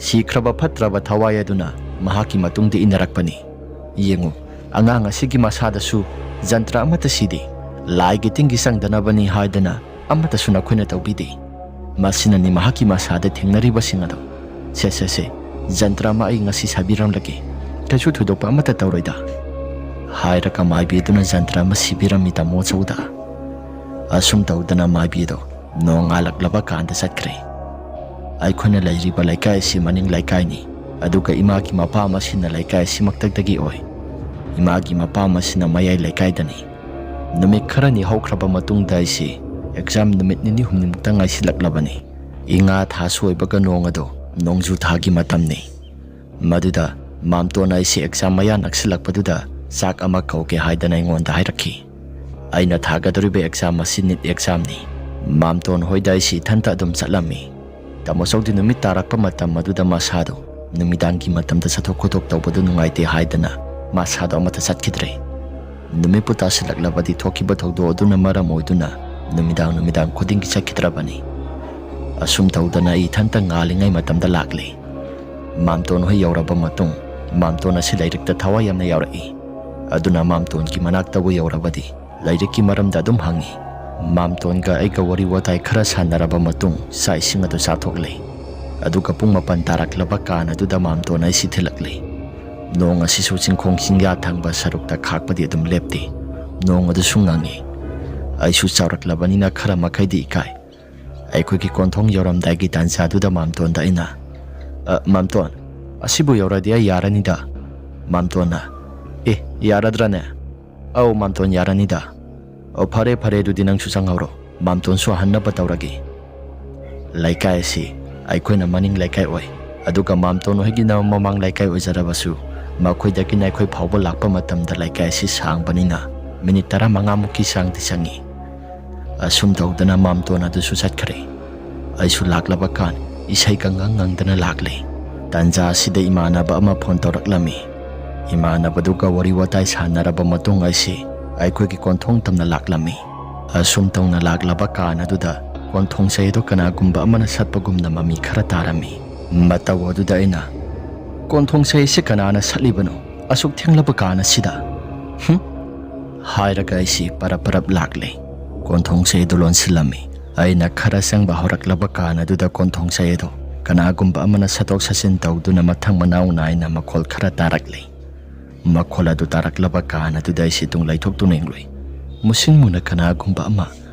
ꯁꯤꯈ꯭ꯔꯕ ꯐꯠꯇ꯭ꯔꯕ ꯊꯋꯥꯏ ꯑꯗꯨꯅ ꯃꯍꯥꯛꯀꯤ ꯃꯇꯨꯡꯗ ꯏꯟꯅꯔꯛꯄꯅꯤ꯫ ꯌꯦꯡꯉꯨ, ꯑꯉꯥꯡ ꯑꯁꯤꯒꯤ ꯃꯁꯥꯗꯁꯨ ꯖꯟꯇ꯭ꯔ ꯑꯃꯠꯇ ꯁꯤꯗꯦ꯫ ꯂꯥꯏꯒꯤ ꯇꯤꯟꯒꯤ ꯆꯪꯗꯅꯕꯅꯤ ꯍꯥꯏꯗꯅ ꯑꯃꯠꯇꯁꯨ ꯅꯈꯣꯏꯅ ꯇꯧꯕꯤꯗꯦ꯫ ꯃꯁꯤꯅꯅꯤ ꯃꯍꯥꯛꯀꯤ ꯃꯁꯥꯗ ꯊꯦꯡꯅꯔꯤꯕꯁꯤꯡ ꯑꯗꯣ꯫ ꯁꯦ, ꯁꯦ, ꯁꯦ, ꯖꯟꯇ꯭ꯔ ꯑꯃ ꯑꯩ ꯉꯁꯤ ꯁꯥꯕꯤꯔꯝꯂꯒꯦ꯫ ꯀꯩꯁꯨ ꯊꯣꯏꯗꯣꯛꯄ ꯑꯃꯠꯇ ꯇꯧꯔꯣꯏꯗ," ꯍꯥꯏꯔꯒ ꯃꯥꯏꯕꯤ ꯑꯗꯨꯅ ꯖꯟꯇ꯭ꯔ ꯑꯃ ꯁꯤꯕꯤꯔꯝꯃꯤ ꯇꯥꯃꯣ ꯑꯆꯧꯗ꯫ ꯑꯁꯨꯝ ꯇꯧꯗꯅ ꯃꯥꯏꯕꯤ ꯑꯗꯣ ꯅꯣꯡꯉꯥꯜꯂꯛꯂꯕ ꯀꯥꯟꯗ ꯆꯠꯈ꯭ꯔꯦ꯫ ꯑꯩꯈꯣꯏꯅ ꯂꯩꯔꯤꯕ ꯂꯩꯀꯥꯏ ꯑꯁꯤ ꯃꯅꯤꯡ ꯂꯩꯀꯥꯏꯅꯤ, ꯑꯗꯨꯒ ꯏꯃꯥꯒꯤ ꯃꯄꯥꯝ ꯑꯁꯤꯅ ꯂꯩꯀꯥꯏ ꯑꯁꯤ ꯃꯛꯇꯛꯇꯒꯤ ꯑꯣꯏ꯫ ꯏꯃꯥꯒꯤ ꯃꯄꯥꯝ ꯑꯁꯤꯅ ꯃꯌꯥꯏ ꯂꯩꯀꯥꯏꯗꯅꯤ꯫ ꯅꯨꯃꯤꯠ ꯈꯔꯅꯤ ꯍꯧꯈ꯭ꯔꯕ ꯃꯇꯨꯡꯗ ꯑꯩꯁꯤ ꯑꯦꯛꯖꯥꯝ ꯅꯨꯃꯤꯠ ꯅꯤꯅꯤ ꯍꯨꯝꯅꯤꯃꯨꯛꯇ ꯉꯥꯏꯁꯤꯜꯂꯛꯂꯕꯅꯤ꯫ ꯏꯉꯥ ꯊꯥꯁꯨ ꯑꯣꯏꯕꯒ ꯅꯣꯡ ꯑꯗꯣ ꯅꯣꯡꯖꯨ ꯊꯥꯒꯤ ꯃꯇꯝꯅꯤ꯫ ꯃꯗꯨꯗ ꯃꯥꯝꯇꯣꯟ ꯑꯩꯁꯤ ꯑꯦꯛꯖꯥꯝ ꯃꯌꯥ ꯅꯛꯁꯤꯜꯂꯛꯄꯗꯨꯗ ꯆꯥꯛ ꯑꯃ ꯀꯧꯒꯦ ꯍꯥꯏꯗꯅ ꯑꯩꯉꯣꯟꯗ ꯍꯥꯏꯔꯛꯈꯤ꯫ ꯑꯩꯅ ꯊꯥꯒꯗꯧꯔꯤꯕ ꯑꯦꯛꯖꯥꯝ ꯑꯁꯤ ꯅꯤꯠ ꯑꯦꯛꯖꯥꯝꯅꯤ꯫ ꯃꯥꯝꯇꯣꯟ ꯍꯣꯏꯗ ꯑꯩꯁꯤ ꯏꯊꯟꯇ ꯑꯗꯨꯝ ꯆꯠꯂꯝꯃꯤ꯫ ꯇꯥꯃꯣ ꯆꯧꯗꯤ ꯅꯨꯃꯤꯠ ꯇꯥꯔꯛꯄ ꯃꯇꯝ ꯑꯗꯨꯗ ꯃꯁꯥꯗꯣ ꯅꯨꯃꯤꯗꯥꯡꯒꯤ ꯃꯇꯝꯗ ꯆꯠꯊꯣꯛ ꯈꯣꯠꯇꯣꯛ ꯇꯧꯕꯗꯨ ꯅꯨꯡꯉꯥꯏꯇꯦ ꯍꯥꯏꯗꯅ ꯃꯁꯥꯗꯣ ꯑꯃꯠꯇ ꯆꯠꯈꯤꯗ꯭ꯔꯦ꯫ ꯅꯨꯃꯤꯠꯄꯨ ꯇꯥꯁꯤꯜꯂꯛꯂꯕꯗꯤ ꯊꯣꯛꯈꯤꯕ ꯊꯧꯗꯣꯛ ꯑꯗꯨꯅ ꯃꯔꯝ ꯑꯣꯏꯗꯨꯅ ꯅꯨꯃꯤꯗꯥꯡ ꯅꯨꯃꯤꯗꯥꯡ ꯈꯨꯗꯤꯡꯒꯤ ꯆꯠꯈꯤꯗ꯭ꯔꯕꯅꯤ꯫ ꯑꯁꯨꯝ ꯇꯧꯗꯅ ꯑꯩ ꯏꯊꯟꯇ ꯉꯥꯜꯂꯤꯉꯩ ꯃꯇꯝꯗ ꯂꯥꯛꯂꯦ꯫ ꯃꯥꯝꯇꯣꯟ ꯍꯣꯏ ꯌꯧꯔꯕ ꯃꯇꯨꯡ ꯃꯥꯝꯇꯣꯟ ꯑꯁꯤ ꯂꯥꯏꯔꯤꯛꯇ ꯊꯋꯥꯏ ꯌꯥꯝꯅ ꯌꯥꯎꯔꯛꯏ꯫ ꯑꯗꯨꯅ ꯃꯥꯝꯇꯣꯟꯒꯤ ꯃꯅꯥꯛꯇꯕꯨ ꯌꯧꯔꯕꯗꯤ ꯂꯥꯏꯔꯤꯛꯀꯤ ꯃꯔꯝꯗ ꯑꯗꯨꯝ ꯍꯪꯉꯤ꯫ ꯃꯥꯝꯇꯣꯟꯒ ꯑꯩꯒ ꯋꯥꯔꯤ ꯋꯥꯇꯥꯏ ꯈꯔ ꯁꯥꯟꯅꯔꯕ ꯃꯇꯨꯡ ꯆꯥꯛ ꯏꯁꯤꯡ ꯑꯗꯨ ꯆꯥꯊꯣꯛꯂꯦ꯫ ꯑꯗꯨꯒ ꯄꯨꯡ ꯃꯥꯄꯟ ꯇꯥꯔꯛꯂꯕ ꯀꯥꯟ ꯑꯗꯨꯗ ꯃꯥꯝꯇꯣꯟ ꯑꯩꯁꯤ ꯊꯤꯜꯂꯛꯂꯦ꯫ ꯅꯣꯡ ꯑꯁꯤꯁꯨ ꯆꯤꯡꯈꯣꯡ ꯆꯤꯡꯌꯥ ꯊꯪꯕ ꯁꯔꯨꯛꯇ ꯈꯥꯛꯄꯗꯤ ꯑꯗꯨꯝ ꯂꯦꯞꯇꯦ꯫ ꯅꯣꯡ ꯑꯗꯨꯁꯨ ꯉꯪꯉꯤ꯫ ꯑꯩꯁꯨ ꯆꯥꯎꯔꯛꯂꯕꯅꯤꯅ ꯈꯔ ꯃꯈꯩꯗꯤ ꯏꯀꯥꯏ꯫ ꯑꯩꯈꯣꯏꯒꯤ ꯀꯣꯟꯊꯣꯡ ꯌꯧꯔꯝꯗꯥꯏꯒꯤ ꯇꯥꯟꯖꯥꯗꯨꯗ ꯃꯥꯝꯇꯣꯟꯗ ꯑꯩꯅ, "ꯑ, ꯃꯥꯝꯇꯣꯟ, ꯑꯁꯤꯕꯨ ꯌꯧꯔꯗꯤ ꯑꯩ ꯌꯥꯔꯅꯤꯗ?" ꯃꯥꯝꯇꯣꯟꯅ, "ꯑꯦ, ꯌꯥꯔꯗ꯭ꯔꯅꯦ?" "ꯑꯧ ꯃꯥꯝꯇꯣꯟ, ꯌꯥꯔꯅꯤꯗ꯫" "ꯑꯧ, ꯐꯔꯦ ꯐꯔꯦ, ꯑꯗꯨꯗꯤ ꯅꯪꯁꯨ ꯆꯪꯍꯧꯔꯣ, ꯃꯥꯝꯇꯣꯟꯁꯨ ꯍꯟꯅꯕ ꯇꯧꯔꯒꯦ꯫" ꯂꯩꯀꯥꯏ ꯑꯁꯤ ꯑꯩꯈꯣꯏꯅ ꯃꯅꯤꯡ ꯂꯩꯀꯥꯏ ꯑꯣꯏ, ꯑꯗꯨꯒ ꯃꯥꯝꯇꯣꯟ ꯍꯣꯏꯒꯤꯅ ꯃꯃꯥꯡ ꯂꯩꯀꯥꯏ ꯑꯣꯏꯖꯔꯕꯁꯨ, ꯃꯈꯣꯏꯗꯒꯤꯅ ꯑꯩꯈꯣꯏ ꯐꯥꯎꯕ ꯂꯥꯛꯄ ꯃꯇꯝꯗ ꯂꯩꯀꯥꯏ ꯑꯁꯤ ꯁꯥꯡꯕꯅꯤꯅ ꯃꯤꯅꯤꯠ ꯇꯔꯥꯃꯉꯥꯃꯨꯛꯀꯤ ꯆꯥꯡꯗꯤ ꯆꯪꯏ꯫ ꯑꯁꯨꯝ ꯇꯧꯗꯅ ꯃꯥꯝꯇꯣꯟ ꯑꯗꯨꯁꯨ ꯆꯠꯈ꯭ꯔꯦ꯫ ꯑꯩꯁꯨ ꯂꯥꯛꯂꯕ ꯀꯥꯟ ꯏꯁꯩꯒ ꯉꯪ ꯉꯪꯗꯅ ꯂꯥꯛꯂꯦ꯫ ꯇꯥꯟꯖꯥ ꯑꯁꯤꯗ ꯏꯃꯥꯟꯅꯕ ꯑꯃ ꯐꯣꯟ ꯇꯧꯔꯛꯂꯝꯃꯤ꯫ ꯏꯃꯥꯟꯅꯕꯗꯨꯒ ꯋꯥꯔꯤ ꯋꯥꯇꯥꯏ ꯁꯥꯟꯅꯔꯕ ꯃꯇꯨꯡ ꯑꯩꯁꯤ ꯑꯩꯈꯣꯏꯒꯤ ꯀꯣꯟꯊꯣꯡ ꯇꯝꯅ ꯂꯥꯛꯂꯝꯃꯤ꯫ ꯑꯁꯨꯝ ꯇꯧꯅ ꯂꯥꯛꯂꯕ ꯀꯥꯟ ꯑꯗꯨꯗ ꯀꯣꯟꯊꯣꯡ ꯆꯩ ꯑꯗꯨ ꯀꯅꯥꯒꯨꯝꯕ ꯑꯃꯅ ꯁꯠꯄꯒꯨꯝꯅ ꯃꯃꯤ ꯈꯔ ꯇꯥꯔꯝꯃꯤ꯫ ꯃꯇꯧ ꯑꯗꯨꯗ ꯑꯩꯅ, "ꯀꯣꯟꯊꯣꯡ ꯆꯩ ꯑꯁꯤ ꯀꯅꯥꯅ ꯁꯠꯂꯤꯕꯅꯣ ꯑꯁꯨꯛ ꯊꯦꯡꯂꯕ ꯀꯥꯟ ꯑꯁꯤꯗ?" "ꯍꯨꯝ?" ꯍꯥꯏꯔꯒ ꯑꯩꯁꯤ ꯄꯔꯞ ꯄꯔꯞ ꯂꯥꯛꯂꯦ꯫ ꯀꯣꯟꯊꯣꯡ ꯆꯩ ꯑꯗꯨ ꯂꯣꯟꯁꯤꯜꯂꯝꯃꯤ꯫ ꯑꯩꯅ ꯈꯔ ꯆꯪꯕ ꯍꯧꯔꯛꯂꯕ ꯀꯥꯟ ꯑꯗꯨꯗ ꯀꯣꯟꯊꯣꯡ ꯆꯩ ꯑꯗꯨ ꯀꯅꯥꯒꯨꯝꯕ ꯑꯃꯅ ꯁꯠꯇꯣꯛ ꯁꯠꯆꯤꯟ ꯇꯧꯗꯨꯅ ꯃꯊꯪ ꯃꯅꯥꯎ ꯅꯥꯏꯅ ꯃꯈꯣꯜ ꯈꯔ ꯇꯥꯔꯛꯂꯦ꯫ ꯃꯈꯣꯜ ꯑꯗꯨ ꯇꯥꯔꯛꯂꯕ ꯀꯥꯟ ꯑꯗꯨꯗ ꯑꯩꯁꯤ ꯇꯨꯡ ꯂꯩꯊꯣꯛꯇꯨꯅ ꯌꯦꯡꯂꯨꯏ꯫ ꯃꯨꯁꯤꯟ ꯃꯨꯅ ꯀꯅꯥꯒꯨꯝꯕ ꯑꯃ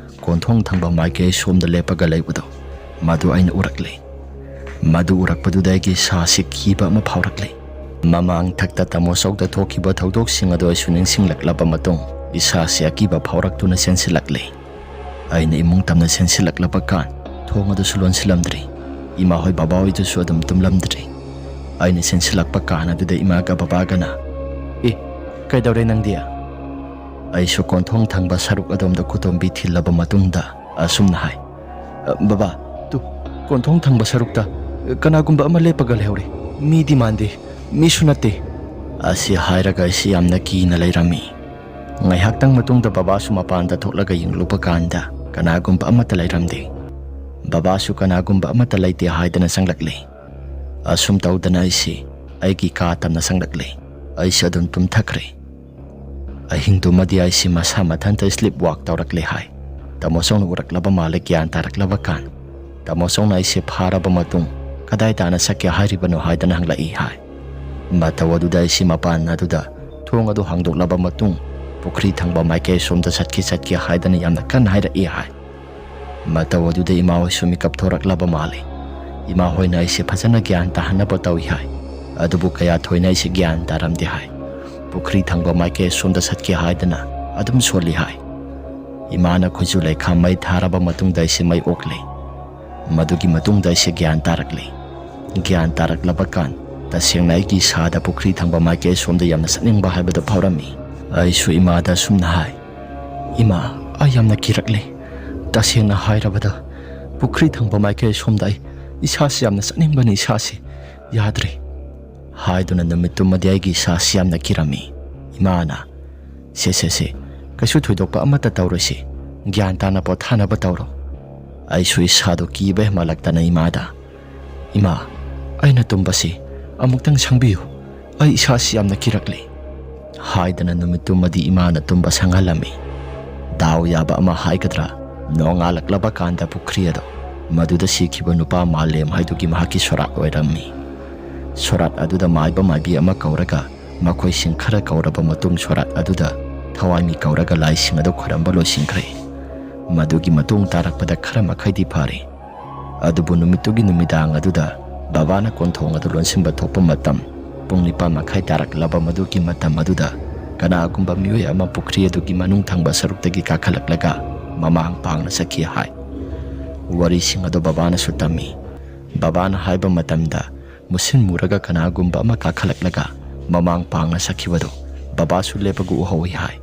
ꯀꯣꯟꯊꯣꯡ ꯊꯪꯕ ꯃꯥꯏꯀꯩ ꯁꯣꯝꯗ ꯂꯦꯞꯄꯒ ꯂꯩꯕꯗꯣ, ꯃꯗꯨ ꯑꯩꯅ ꯎꯔꯛꯂꯦ꯫ ꯃꯗꯨ ꯎꯔꯛꯄꯗꯨꯗ ꯑꯩꯒꯤ ꯏꯁꯥꯁꯤ ꯀꯤꯕ ꯑꯃ ꯐꯥꯎꯔꯛꯂꯦ꯫ ꯃꯃꯥꯡ ꯊꯛꯇ ꯇꯥꯃꯣ ꯆꯧꯗ ꯊꯣꯛꯈꯤꯕ ꯊꯧꯗꯣꯛꯁꯤꯡ ꯑꯗꯨ ꯑꯩꯁꯨ ꯅꯤꯡꯁꯤꯡꯂꯛꯂꯕ ꯃꯇꯨꯡ ꯏꯁꯥꯁꯤ ꯑꯀꯤꯕ ꯐꯥꯎꯔꯛꯇꯨꯅ ꯆꯦꯟꯁꯤꯜꯂꯛꯂꯦ꯫ ꯑꯩꯅ ꯏꯃꯨꯡ ꯇꯝꯅ ꯆꯦꯟꯁꯤꯜꯂꯛꯂꯕ ꯀꯥꯟ ꯊꯣꯡ ꯑꯗꯨꯁꯨ ꯂꯣꯟꯁꯤꯜꯂꯝꯗ꯭ꯔꯤ꯫ ꯏꯃꯥ ꯍꯣꯏ ꯕꯕꯥ ꯍꯣꯏꯗꯨꯁꯨ ꯑꯗꯨꯝ ꯇꯨꯝꯂꯝꯗ꯭ꯔꯤ꯫ ꯑꯩꯅ ꯆꯦꯟꯁꯤꯜꯂꯛꯄ ꯀꯥꯟ ꯑꯗꯨꯗ ꯏꯃꯥꯒ ꯕꯕꯥꯒꯅ, "ꯑꯦ, ꯀꯩꯗꯧꯔꯦ ꯅꯪꯗꯤ?" ꯑꯩꯁꯨ ꯀꯣꯟꯊꯣꯡ ꯊꯪꯕ ꯁꯔꯨꯛ ꯑꯗꯣꯝꯗ ꯈꯨꯗꯣꯝꯕꯤ ꯊꯤꯜꯂꯕ ꯃꯇꯨꯡꯗ ꯑꯁꯨꯝꯅ ꯍꯥꯏ, "ꯑ, ꯕꯕꯥ, ꯇꯨ, ꯀꯣꯟꯊꯣꯡ ꯊꯪꯕ ꯁꯔꯨꯛꯇ ꯀꯅꯥꯒꯨꯝꯕ ꯑꯃ ꯂꯦꯞꯄꯒ ꯂꯩꯍꯧꯔꯦ꯫ ꯃꯤꯗꯤ ꯃꯥꯟꯗꯦ, ꯃꯤꯁꯨ ꯅꯠꯇꯦ"꯫ ꯑꯁꯤ ꯍꯥꯏꯔꯒ ꯑꯩꯁꯤ ꯌꯥꯝꯅ ꯀꯤꯅ ꯂꯩꯔꯝꯃꯤ꯫ ꯉꯥꯏꯍꯥꯛꯇꯪ ꯃꯇꯨꯡꯗ ꯕꯕꯥꯁꯨ ꯃꯄꯥꯟꯗ ꯊꯣꯛꯂꯒ ꯌꯦꯡꯂꯨꯕ ꯀꯥꯟꯗ ꯀꯅꯥꯒꯨꯝꯕ ꯑꯃꯠꯇ ꯂꯩꯔꯝꯗꯦ꯫ ꯕꯕꯥꯁꯨ ꯀꯅꯥꯒꯨꯝꯕ ꯑꯃꯠꯇ ꯂꯩꯇꯦ ꯍꯥꯏꯗꯅ ꯆꯪꯂꯛꯂꯦ꯫ ꯑꯁꯨꯝ ꯇꯧꯗꯅ ꯑꯩꯁꯤ ꯑꯩꯒꯤ ꯀꯥ ꯇꯝꯅ ꯆꯪꯂꯛꯂꯦ꯫ ꯑꯩꯁꯤ ꯑꯗꯨꯝ ꯇꯨꯝꯊꯈ꯭ꯔꯦ꯫ ꯑꯍꯤꯡꯗꯨꯃꯗꯤ ꯑꯩꯁꯤ ꯃꯁꯥ ꯃꯊꯟꯇ sleep walk ꯇꯧꯔꯛꯂꯦ ꯍꯥꯏ꯫ ꯇꯥꯃꯣ ꯆꯧꯅ ꯎꯔꯛꯂꯕ ꯃꯥꯜꯂꯦ꯫ ꯒ꯭ꯌꯥꯟ ꯇꯥꯔꯛꯂꯕ ꯀꯥꯟ ꯇꯥꯃꯣ ꯆꯧꯅ ꯑꯩꯁꯤ ꯐꯥꯔꯕ ꯃꯇꯨꯡ ꯀꯗꯥꯏ ꯇꯥꯅ ꯆꯠꯀꯦ ꯍꯥꯏꯔꯤꯕꯅꯣ ꯍꯥꯏꯗꯅ ꯍꯪꯂꯛꯏ ꯍꯥꯏ꯫ ꯃꯇꯧ ꯑꯗꯨꯗ ꯑꯩꯁꯤ ꯃꯄꯥꯟ ꯑꯗꯨꯗ ꯊꯣꯡ ꯑꯗꯨ ꯍꯥꯡꯗꯣꯛꯂꯕ ꯃꯇꯨꯡ ꯄꯨꯈ꯭ꯔꯤ ꯊꯪꯕ ꯃꯥꯏꯀꯩ ꯁꯣꯝꯗ ꯆꯠꯀꯦ ꯆꯠꯀꯦ ꯍꯥꯏꯗꯅ ꯌꯥꯝꯅ ꯀꯟꯅ ꯍꯥꯏꯔꯛꯏ ꯍꯥꯏ꯫ ꯃꯇꯧ ꯑꯗꯨꯗ ꯏꯃꯥ ꯍꯣꯏꯁꯨ ꯃꯤꯀꯞ ꯊꯣꯔꯛꯂꯕ ꯃꯥꯜꯂꯤ꯫ ꯏꯃꯥ ꯍꯣꯏꯅ ꯑꯩꯁꯦ ꯐꯖꯅ ꯒ꯭ꯌꯥꯟ ꯇꯥꯍꯟꯅꯕ ꯇꯧꯏ ꯍꯥꯏ꯫ ꯑꯗꯨꯕꯨ ꯀꯌꯥ ꯊꯣꯏꯅ ꯑꯩꯁꯦ ꯒ꯭ꯌꯥꯟ ꯇꯥꯔꯝꯗꯦ ꯍꯥꯏ꯫ ꯄꯨꯈ꯭ꯔꯤ ꯊꯪꯕ ꯃꯥꯏꯀꯩ ꯁꯣꯝꯗ ꯆꯠꯀꯦ ꯍꯥꯏꯗꯅ ꯑꯗꯨꯝ ꯁꯣꯜꯂꯤ ꯍꯥꯏ꯫ ꯏꯃꯥꯅ ꯈꯨꯠꯁꯨ ꯂꯩꯈꯥꯝ ꯃꯩ ꯊꯥꯔꯕ ꯃꯇꯨꯡꯗ ꯑꯩꯁꯦ ꯃꯩ ꯑꯣꯛꯂꯦ꯫ ꯃꯗꯨꯒꯤ ꯃꯇꯨꯡꯗ ꯑꯩꯁꯦ ꯒ꯭ꯌꯥꯟ ꯇꯥꯔꯛꯂꯦ꯫ ꯒ꯭ꯌꯥꯟ ꯇꯥꯔꯛꯂꯕ ꯀꯥꯟ, ꯇꯁꯦꯡꯅ ꯑꯩꯒꯤ ꯏꯁꯥꯗ ꯄꯨꯈ꯭ꯔꯤ ꯊꯪꯕ ꯃꯥꯏꯀꯩ ꯁꯣꯝꯗ ꯌꯥꯝꯅ ꯆꯠꯅꯤꯡꯕ ꯍꯥꯏꯕꯗꯨ ꯐꯥꯎꯔꯝꯃꯤ꯫ ꯑꯩꯁꯨ ꯏꯃꯥꯗ ꯑꯁꯨꯝꯅ ꯍꯥꯏ, "ꯏꯃꯥ, ꯑꯩ ꯌꯥꯝꯅ ꯀꯤꯔꯛꯂꯦ꯫ ꯇꯁꯦꯡꯅ ꯍꯥꯏꯔꯕꯗ, ꯄꯨꯈ꯭ꯔꯤ ꯊꯪꯕ ꯃꯥꯏꯀꯩ ꯁꯣꯝꯗ ꯑꯩ ꯏꯁꯥꯁꯤ ꯌꯥꯝꯅ ꯆꯠꯅꯤꯡꯕꯅꯤ, ꯏꯁꯥꯁꯤ ꯌꯥꯗ꯭ꯔꯦ" ꯍꯥꯏꯗꯨꯅ ꯅꯨꯃꯤꯠꯇꯨꯃꯗꯤ ꯑꯩꯒꯤ ꯏꯁꯥꯁꯤ ꯌꯥꯝꯅ ꯀꯤꯔꯝꯃꯤ꯫ ꯏꯃꯥꯅ, "ꯁꯦ, ꯁꯦ, ꯁꯦ, ꯀꯩꯁꯨ ꯊꯣꯏꯗꯣꯛꯄ ꯑꯃꯠꯇ ꯇꯧꯔꯣꯏꯁꯤ, ꯒ꯭ꯌꯥꯟ ꯇꯥꯅ ꯄꯣꯊꯥꯅꯕ ꯇꯧꯔꯣ"꯫ ꯑꯩꯁꯨ ꯏꯁꯥꯗꯣ ꯀꯤꯕ ꯍꯦꯟꯃꯜꯂꯛꯇꯅ ꯏꯃꯥꯗ, "ꯏꯃꯥ, ꯑꯩꯅ ꯇꯨꯝꯕꯁꯤ ꯑꯃꯨꯛꯇꯪ ꯁꯪꯕꯤꯌꯨ, ꯑꯩ ꯏꯁꯥꯁꯤ ꯌꯥꯝꯅ ꯀꯤꯔꯛꯂꯦ" ꯍꯥꯏꯗꯅ ꯅꯨꯃꯤꯠꯇꯨꯃꯗꯤ ꯏꯃꯥꯅ ꯇꯨꯝꯕ ꯁꯪꯍꯜꯂꯝꯃꯤ꯫ ꯗꯥꯎ ꯌꯥꯕ ꯑꯃ ꯍꯥꯏꯒꯗ꯭ꯔꯥ, ꯅꯣꯡꯉꯥꯜꯂꯛꯂꯕ ꯀꯥꯟꯗ ꯄꯨꯈ꯭ꯔꯤ ꯑꯗꯣ ꯃꯗꯨꯗ ꯁꯤꯈꯤꯕ ꯅꯨꯄꯥ ꯃꯥꯂꯦꯝ ꯍꯥꯏꯗꯨꯒꯤ ꯃꯍꯥꯛꯀꯤ ꯁꯣꯔꯥꯠ ꯑꯣꯏꯔꯝꯃꯤ꯫ ꯁꯣꯔꯥꯠ ꯑꯗꯨꯗ ꯃꯥꯏꯕ ꯃꯥꯏꯕꯤ ꯑꯃ ꯀꯧꯔꯒ, ꯃꯈꯣꯏꯁꯤꯡ ꯈꯔ ꯀꯧꯔꯕ ꯃꯇꯨꯡ ꯁꯣꯔꯥꯠ ꯑꯗꯨꯗ ꯊꯋꯥꯏ ꯃꯤ ꯀꯧꯔꯒ ꯂꯥꯏꯁꯤꯡ ꯑꯗꯨ ꯈꯣꯏꯔꯝꯕ ꯂꯣꯏꯁꯤꯟꯈ꯭ꯔꯦ꯫ ꯃꯗꯨꯒꯤ ꯃꯇꯨꯡ ꯇꯥꯔꯛꯄꯗ ꯈꯔ ꯃꯈꯩꯗꯤ ꯐꯔꯦ꯫ ꯑꯗꯨꯕꯨ ꯅꯨꯃꯤꯠꯇꯨꯒꯤ ꯅꯨꯃꯤꯗꯥꯡ ꯑꯗꯨꯗ ꯕꯕꯥꯅ ꯀꯣꯟꯊꯣꯡ ꯑꯗꯨ ꯂꯣꯟꯁꯤꯟꯕ ꯊꯣꯛꯄ ꯃꯇꯝ, ꯄꯨꯡ ꯅꯤꯄꯥꯟ ꯃꯈꯥꯏ ꯇꯥꯔꯛꯂꯕ ꯃꯗꯨꯒꯤ ꯃꯇꯝ ꯑꯗꯨꯗ ꯀꯅꯥꯒꯨꯝꯕ ꯃꯤꯑꯣꯏ ꯑꯃ ꯄꯨꯈ꯭ꯔꯤ ꯑꯗꯨꯒꯤ ꯃꯅꯨꯡ ꯊꯪꯕ ꯁꯔꯨꯛꯇꯒꯤ ꯀꯥꯈꯠꯂꯛꯂꯒ ꯃꯃꯥꯡ ꯄꯥꯡꯅ ꯆꯠꯈꯤ ꯍꯥꯏ꯫ ꯋꯥꯔꯤꯁꯤꯡ ꯑꯗꯨ ꯕꯕꯥꯅꯁꯨ ꯇꯝꯃꯤ꯫ ꯕꯕꯥꯅ ꯍꯥꯏꯕ ꯃꯇꯝꯗ, ꯃꯨꯁꯤꯟ ꯃꯨꯔꯒ ꯀꯅꯥꯒꯨꯝꯕ ꯑꯃ ꯀꯥꯈꯠꯂꯛꯂꯒ ꯃꯃꯥꯡ ꯄꯥꯡꯅ ꯆꯠꯈꯤꯕꯗꯨ ꯕꯕꯥꯁꯨ ꯂꯦꯞꯄꯒ ꯎꯍꯧꯏ ꯍꯥꯏ꯫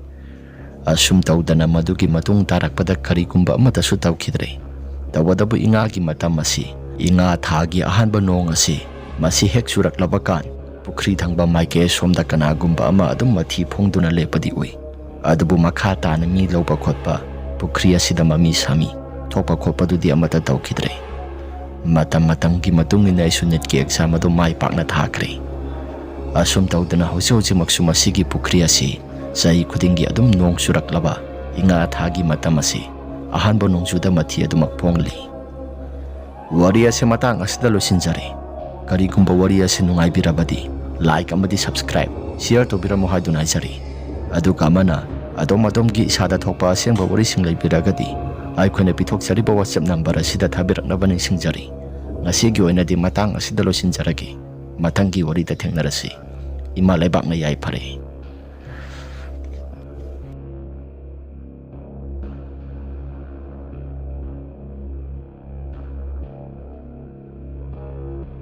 ꯑꯁꯨꯝ ꯇꯧꯗꯅ ꯃꯗꯨꯒꯤ ꯃꯇꯨꯡ ꯇꯥꯔꯛꯄꯗ ꯀꯔꯤꯒꯨꯝꯕ ꯑꯃꯠꯇꯁꯨ ꯇꯧꯈꯤꯗ꯭ꯔꯦ꯫ ꯇꯧꯕꯇꯕꯨ ꯏꯉꯥꯒꯤ ꯃꯇꯝ ꯑꯁꯤ, ꯏꯉꯥ ꯊꯥꯒꯤ ꯑꯍꯥꯟꯕ ꯅꯣꯡ ꯑꯁꯤ, ꯃꯁꯤ ꯍꯦꯛ ꯆꯨꯔꯛꯂꯕ ꯀꯥꯟ, ꯄꯨꯈ꯭ꯔꯤ ꯊꯪꯕ ꯃꯥꯏꯀꯩ ꯑꯁꯣꯝꯗ ꯀꯅꯥꯒꯨꯝꯕ ꯑꯃ ꯑꯗꯨꯝ ꯃꯊꯤ ꯐꯣꯡꯗꯨꯅ ꯂꯦꯞꯄꯗꯤ ꯎꯏ꯫ ꯑꯗꯨꯕꯨ ꯃꯈꯥ ꯇꯥꯅ ꯃꯤ ꯂꯧꯕ ꯈꯣꯠꯄ, ꯄꯨꯈ꯭ꯔꯤ ꯑꯁꯤꯗ ꯃꯃꯤ ꯁꯥꯃꯤ ꯊꯣꯛꯄ ꯈꯣꯠꯄꯗꯨꯗꯤ ꯑꯃꯠꯇ ꯇꯧꯈꯤꯗ꯭ꯔꯦ꯫ ꯃꯇꯝ ꯃꯇꯝꯒꯤ ꯃꯇꯨꯡ ꯏꯟꯅ ꯑꯩꯁꯨ ꯅꯤꯠꯀꯤ ꯑꯦꯛꯖꯥꯝ ꯑꯗꯨ ꯃꯥꯏ ꯄꯥꯛꯅ ꯊꯥꯈ꯭ꯔꯦ꯫ ꯑꯁꯨꯝ ꯇꯧꯗꯅ ꯍꯧꯖꯤꯛ ꯍꯧꯖꯤꯛꯃꯛꯁꯨ ꯃꯁꯤꯒꯤ ꯄꯨꯈ꯭ꯔꯤ ꯑꯁꯤ ꯆꯍꯤ ꯈꯨꯗꯤꯡꯒꯤ ꯑꯗꯨꯝ ꯅꯣꯡ ꯆꯨꯔꯛꯂꯕ ꯏꯉꯥ ꯊꯥꯒꯤ ꯃꯇꯝ ꯑꯁꯤ ꯑꯍꯥꯟꯕ ꯅꯣꯡꯖꯨꯗ ꯃꯊꯤ ꯑꯗꯨꯃꯛ ꯐꯣꯡꯂꯤ꯫ ꯋꯥꯔꯤ ꯑꯁꯤ ꯃꯇꯥꯡ ꯑꯁꯤꯗ ꯂꯣꯏꯁꯤꯟꯖꯔꯦ꯫ ꯀꯔꯤꯒꯨꯝꯕ ꯋꯥꯔꯤ ꯑꯁꯤ ꯅꯨꯡꯉꯥꯏꯕꯤꯔꯕꯗꯤ like ꯑꯃꯗꯤ subscribe, share ꯇꯧꯕꯤꯔꯝꯃꯨ ꯍꯥꯏꯗꯨꯅ ꯍꯥꯏꯖꯔꯤ꯫ ꯑꯗꯨꯒ ꯑꯃꯅ ꯑꯗꯣꯝ ꯑꯗꯣꯝꯒꯤ ꯏꯁꯥꯗ ꯊꯣꯛꯄ ꯑꯁꯦꯡꯕ ꯋꯥꯔꯤꯁꯤꯡ ꯂꯩꯕꯤꯔꯒꯗꯤ ꯑꯩꯈꯣꯏꯅ ꯄꯤꯊꯣꯛꯆꯔꯤꯕ WhatsApp number ꯑꯁꯤꯗ ꯊꯥꯕꯤꯔꯛꯅꯕ ꯅꯤꯡꯁꯤꯡꯖꯔꯤ꯫ ꯉꯁꯤꯒꯤ ꯑꯣꯏꯅꯗꯤ ꯃꯇꯥꯡ ꯑꯁꯤꯗ ꯂꯣꯏꯁꯤꯟꯖꯔꯒꯦ꯫ ꯃꯊꯪꯒꯤ ꯋꯥꯔꯤꯗ ꯊꯦꯡꯅꯔꯁꯤ꯫ ꯏꯃꯥ ꯂꯩꯕꯥꯛꯅ ꯌꯥꯏꯐꯔꯦ꯫